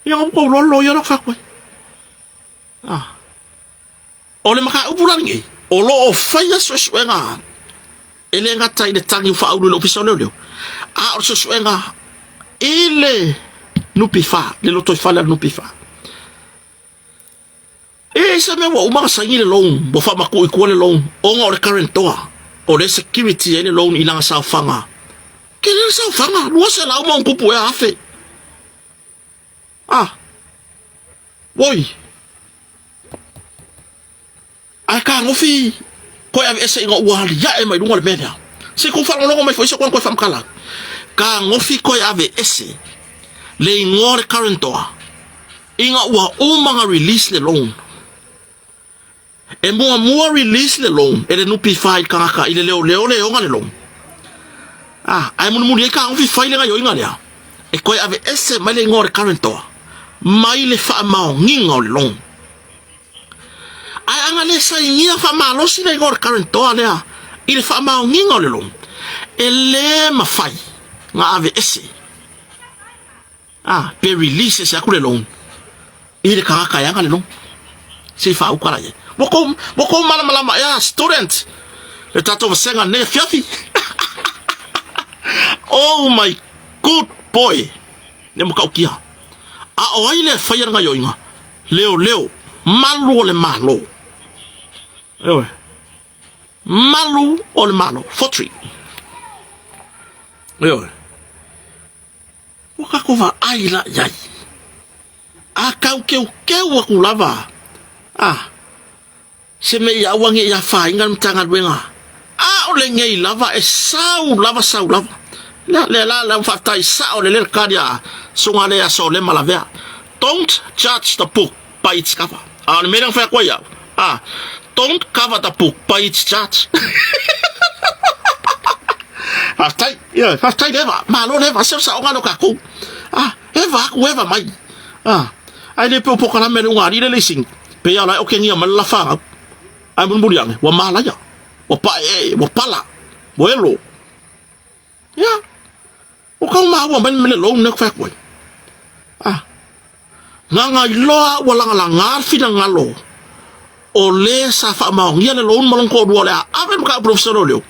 Ia nga kou loa le loia la fai atu ai. A. O le mataupu la lenei, o lo o faia suesuega e le gata i le tagi ua faaulu i le Ofisa o Leoleo, a o le suesuega i le NPF, le lotoifale a le NPF. E se mea ua uma ona saini le loan, ua faamatuu i tua le loan, ona o le guarantor, o le security ai le loan i lana saofaga. Tele le saofaga, 200 ma ona tupu ea afe. Ah, woi. Ae kagofi koe aveese ina ua aliae mai luga o le mea lea. Se i kou faalogologo mai foi se koe na toe faamatala atu. Kagofi koe aveese le igoa o le guarantor ina ua uma ona release le loan. E muamua release le loan e le NPF i le tagata i le leoleo le ona le loan. Ah, ae mulimuli ai tagofi fai le gaioiga lea e toe aveese mai le igoa o le guarantor mai le faamaoniga o le loan. Ae ana le sainia faamalosi le igoa o le guarantor lea i le faamaoniga o le loan, e le mafai na aveese Ah, pe release ese atu le loan i le tagata e ana le loan. Se i faauka la i ai. Ua kou, ua kou malamalama ea, student, le tatou vasega nei afiafi. Oh my good boy! Le matautia. A o ai le faia le gaioiga? Leoleo, malu o le Malo. Ioe. Malu o le Malo. Forgery. Ioe. Ua tatou vaai la i ai. A tau keukeu atu lava, a, se mea ia aua ne i afaina le Matagaluega, a o lenei lava e sau lava sau lava. Lea, lea la, lea faafetai sao lelei le tali a Susuga lea Solema Lavea. Don't judge the book by its cover. A o le mea lea na fai atu ai au, a, don't cover the book by its judge. Faafetai, ioe, faafetai leva, malo leva, se o saoga lea o tatou. Ah, eva atu, eva mai. Ah, ai le pe o pokalame le unga alii le leisini, pe ia la e okegia mai le la fanau. Ae mulimuli ane, ua malaia, ua paeee, ua pala, ua elo. Ia, ua tau maua mai le mea le loan lea ou te fai atu ai. Ah, gagailoa ua lagalaga le finagalo o le sa faamaonia le loan ma lona toalua o le a ave le mataupu i le Ofisa o Leoleo,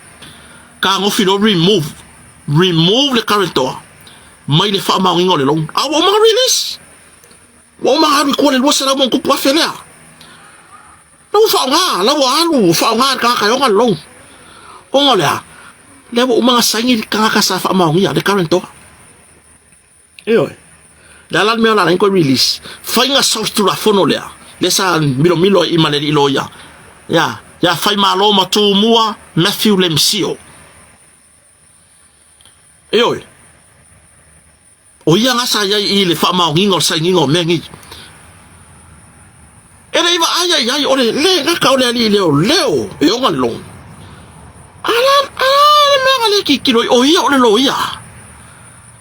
tagofi loa remove, remove le guarantor mai le faamaoniga o le loan. A ua uma ona release. Ua uma ona alu i tua le 200 ma ona tupu afe lea. La ua faaaoga, la ua alu, ua faaaoga e le tagata e ona le loan. Ona o le a? Lea ua uma ona saini le tagata sa faamaonia, le guarantor. Ioe. Le a la le mea o le a leai ni toe release. Faiga solitulafono lea, lea sa milomilo ai i ma le alii loia, ia, ia Faimalo ma Tumua Matthew Lemsio. Ioe. O ia na sa i ai i le faamaoniga o le sainiga o mea nei. E le i vaaia i ai o le le gata o le alii leoleo e ona le loan. A la, a la le mea na le tilotilo ai, o ia o le loia.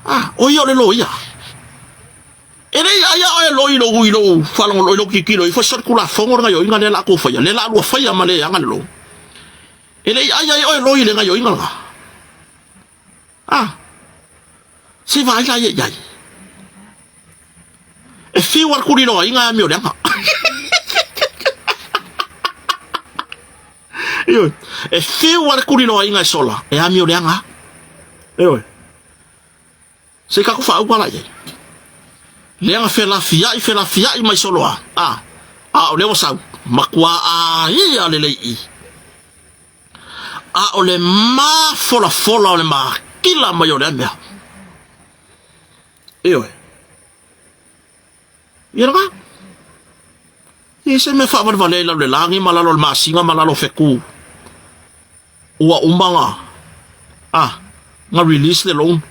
A, o ia o le loia. E le i aia oe loi lou i lou faalogologo i lou tilotilo ifo se Tulafono le gaioiga lea la a tou faia, lea la a lua faia ma le aga le loan. E le i aia ai oe loi i le gaioiga lena. A, se vaai la ia i ai. E fiu a le tuliloaina e amioleaga. Ioe, e fiu a le tuliloaina e sola e amioleaga. Ioe. Se i tatou faauka la i ai. Lea na felafiai, felafiai mai solo a, a, a o lea ua sau, matua aia lelei i. A o le mafolafola o le makila mai o lea mea. Ioe. Ia lena. E se mea faavalevalea i lalo le lagi ma lalo o le masina ma lalo o fetu. Ua uma na, ah, na release le loan.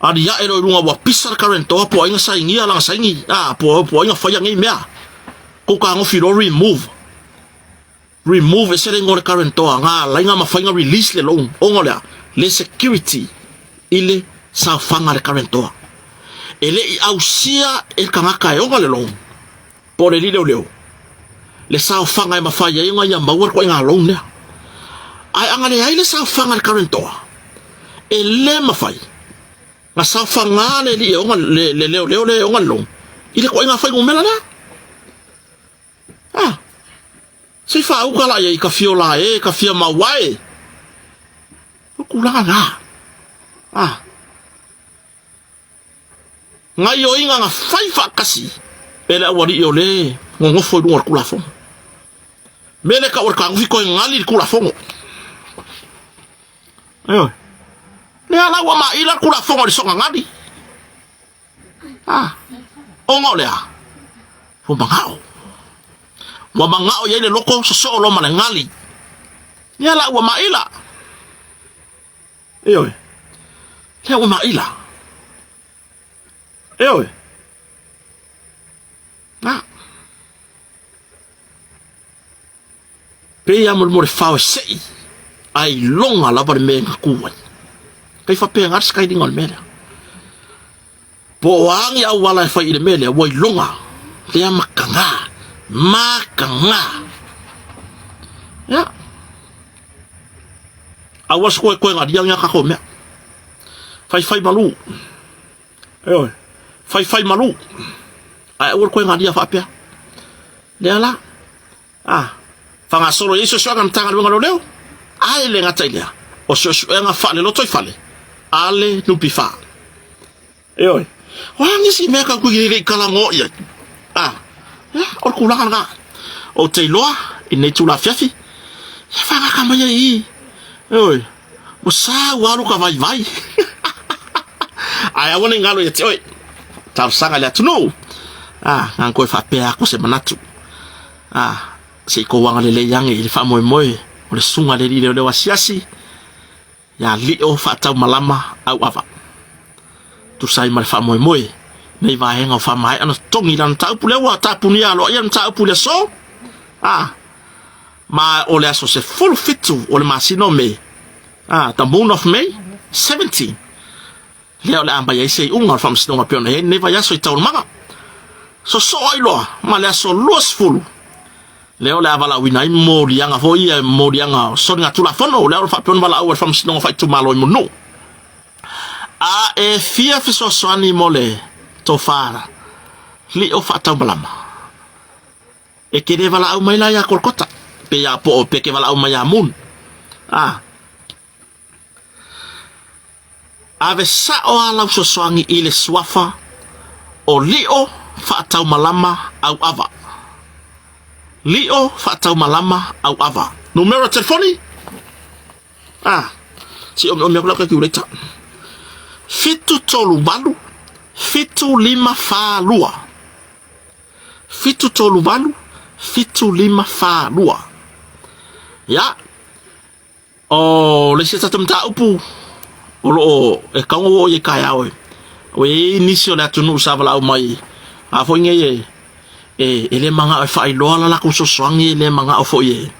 Aliae loa i luga ua pisa le guarantor po o ai na sainia lana saini, ah, po, po o ai na faia nei mea. Kou tagofi loa remove. Remove ese le igoa o le guarantor na alai na mafai na release le loan ona o le a? Le security i le saofaga a le guarantor. E le i ausia e le tagata e ona le loan po o le alii leoleo le saofaga e mafai ai ona ia maua le ituaiga loan lea. Ae ana leai le saofaga a le guarantor, e le mafai na saofaga le alii e ona le leoleo lea e ona le loan i le ituaiga fuainumera lea. Ah, se i faauka la i ai ka fia ola e, ka fia maua e. O tulaga na. Ah. Gaioiga na fai faatasi e le aualii o le nonofo i luga o le Tulafono. Mea lea tau o le tagofi toe gali le Tulafono. Ioe. Lea la ua maila le Tulafono i le soga gali. Ah, ona o le a? Ua manao. Ua manao i ai le loko sosoo loa ma le gali. Ia la ua maila. Ioe. Lea ua maila. Ioe. Ah. Pei a mo le fao e sei, a iloga lava le mea e gaku ai. Kai faapea le skylinga o le mea lea. Po o a ni auala e fai i le mea lea, ua iloga lea makaga, makaga. Ia. Aua se koe koe galia ni a kākou mea. Faifai malu. Ioe. Faifai malu. Ae aua le koe galia faapea. Lea la. A faagasolo i ai suesuega a le Matagaluega o Leoleo, a e le gata i lea, o suesuega faalelotoifale a le NPF. Ioe. O a nisi mea tau e le i talanoa i ai? A, ia, o le tulaga lena. Ou te iloa i lenei itula afiafi, ia faagata mai ai i i. Ioe. Ua sau lava lota vaivai. Ae aua ne i galo ia te oe. Talosaga i le atunuu. A, na ona toe faapea atu se manatu. A, se i tou agalelei ane i le faamoemoe o le susuga a le alii leoleo asiasi ia Lio Faataumalama Auava. Tusa ai ma le faamoemoe nei vaega o faamaea ona totogi i lana mataupu lea ua tapunia aloaia le mataupu i le aso. A, ma o le aso 17 o le masina o Me, a, the moon of May 17, lea o le a aumai ai se iuga o le faamasinoga pei ona i ai lenei vaiaso i taualumaga. Sosoo ai loa ma le aso 20, lea o le a valaauina ai moliaga foi ia, moliaga o soligatulafono, lea o le faapea ona valaau ai le faamasinoga faaitumalo i Mulinuu. A e fia fesoasoani mo le tofa lio faataumalama, e te le valaau mai la ia Kolokota, pe ia po pe te valaau mai ia Moon. A, Ave sao a lau fesoasoani i le suafa o Lio Faataumalama Auava. Lio Faataumalama Auava. Numera telefoni? Ah, se i omiomi atu lau calculator. 738 7542. 738 7542. Ya, O le isi tatou mataupu o lo o e tatau ona oo i ai taeao e ua i ai nisi o le atunuu sa valaau mai a foi nei e e, e le manao e faailoa la latou fesoasoani e le manao foi e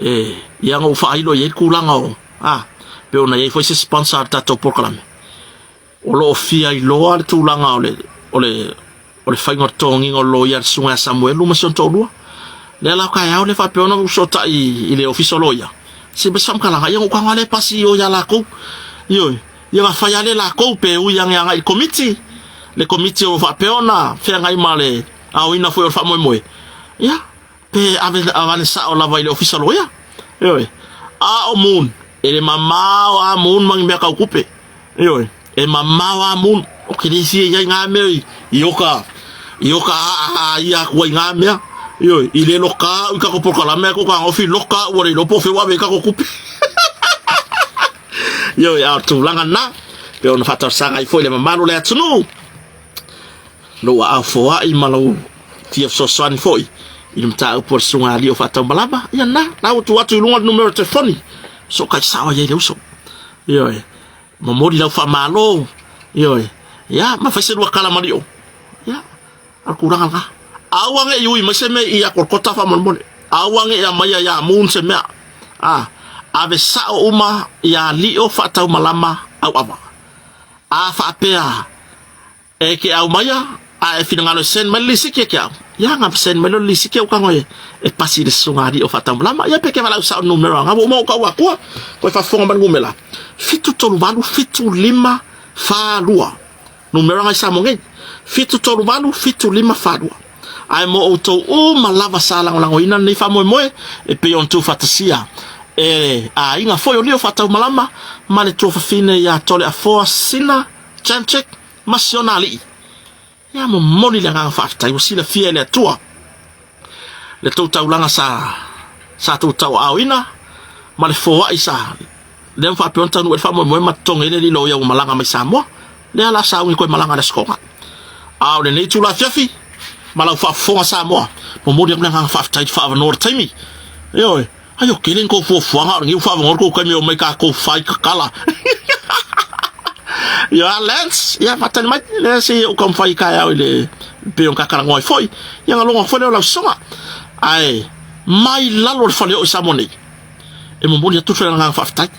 e ia ona ou faailo i ai le tulaga o a pei ona i ai foi se sponsor a le tatou polokalame. O lo o fia iloa le tulaga o le, o le, o le faiga o le totogiina o le loia a le susuga ia Samuelu ma si ona toalua. Lea la o taeao lea faapea ona ou fesootai i le ofisa o loia, se ma se faamatalaga, ia na ou tago lava lea e pasi i o ia latou. Ioe, ia na fai lava lea e latou pe ui ane agai i le komiti, le komiti o lo o faapea ona feagai ma le aoina foi o le faamoemoe, ia, Pe ave avane sao lava i le ofisa loia. Ioe. A o Moon, e le mamao a Moon ma ni mea tau tupe. Ioe. E mamao a Moon. O ke le fia i ai ngā mea i, i oka, i oka a a a ia atu ai ngā mea. Ioe. I le loka au i kako polokalame ai ko ka ofi loka au ua le iloa po o fea ua ave ai kako tupe. Ioe, a o le tulaga lena, pe ona faatalosaga ai foi le mamalu o le atunuu. Lou aao foai ma lou fia fesoasoani foi i le mataupu a le Susuga Alii o Faataumalama, ia na, la ua tuu atu i luga le numera telefoni, sootai sao ai ai le uso. Ioe, momoli lau faamalo, ioe, ia, ma fai se lua tala ma Lio. Ia, o le tulaga lena. Aua ne i ui mai se mea ia Kolokota faamolemole. Aua ne i aumaia ia Moon se mea. A, ave sao uma ia Lio Faataumalama Auava. A faapea E ke aumaia, a e finagalo e send mai le lisiti e ke au. Ia nga send mai lo le lisiti au kago e, e pasi le susuga alii o Faataumalama. Ia pe ke valaau sao numera nga ua uma ou kau atua. Koe faafofoga mai le numera. 738 75 42. Numera nga i Samoa nei. 738 75 42. Ae mo outou uma lava sa lagolagoina lenei faamoemoe e pei ona tuufaatasia e aiga foi o Lio Faataumalama ma le tuafafine ia Toleafoa Sina Janczyk ma si ona alii. Ia momoli le agaga faafetai ua silafia e le Atua le tou taulaga sa sa tou tauaaoina ma le foai sa lea ua faapea ona taunuu ai le faamoemoe ma totogi ai le alii loia ua malaga mai Samoa. Lea la sauni koe malaga i le Aso Toga. A o lenei itula afiafi ma lau faafofoga Samoa, momoli atu le agaga faafetai i le faaavanoa o le taimi. Ioe. Ai o kele ni kou fuafuaga o lenei ua faavanoa le kou taimi e omai tatou fai tatala. Ia Lance, ia faatali mai, lea se i ou taumafai taeao i le pei ona ta talanoa ai foi. Ia na logo atu foi lea o lau sosoga. Ae Mai lalo o le faleoo i Samoa nei. E momoli atu le agaga faafetai.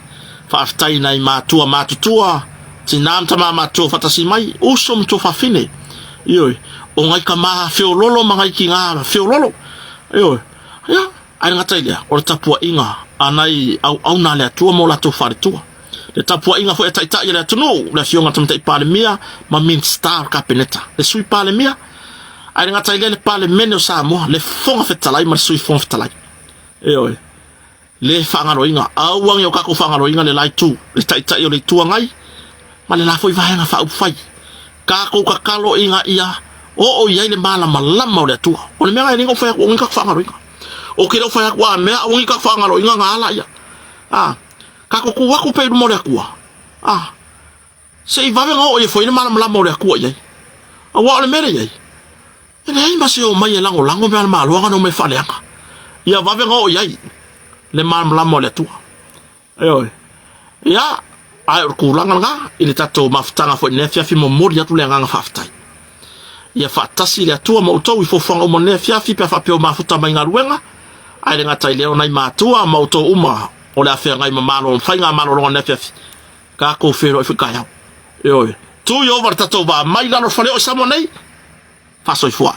Faafetai i nai matua matutua, tinā ma tamā matutua faatasi mai, uso ma tuafafine. Ioe, o ngai kamā feololo ma ngai kigā feololo. Ioe, ia, ae le gata i lea, o le tapuaiga a nai auauna a le Atua ma o latou faletua. Le tapuaiga foi a taitai o le atunuu, le Afioga i le Tamaitai Palemia ma Minisita o le Kapeneta, le Sui Palemia, ae le gata i lea le Palemene o Samoa, le Fofoga Fetalai ma le Sui Fofoga Fetalai. Ioe, le faagaloina, aua ne i o tatou faagaloina le la itu, le Taitai o le Itu Agai ma le la foi Vaega Faaupufai. Tatou tatalo ina ia oo i ai le malamalama o le Atua. O le mea lena e le na ou fai atu, aua ne i tatou faagaloina. Ou te le o fai atu a mea, aua ne i tatou faagaloina na ala ia. A, tatou tu atu pea i luma o le Atua, a, se i vave ona oo ifo i ai le malamalama o le Atua i ai. Aua o le mea lea e i ai, e leai ma se omai e lagolago mea a le Malo ana omai e faaleaga. Ia vave ona oo i ai le malamalama o le Atua. Ioe. Ia, ae o le tulaga lena i le tatou mafutaga foi i lenei afiafi, momoli atu le agaga faafetai. Ia faatasi le Atua ma outou i fuafuaga uma o lenei afiafi pe a faapea o mafuta mai galuega, ae le gata i lea o nai matua ma outou uma o le a feagai ma malo faigamalologa o lenei afiafi, tatou feiloai foi taeao. Ioe. Tu Ieova le tatou vaa mai lalo o le faleoo i Samoa nei, faasoifua.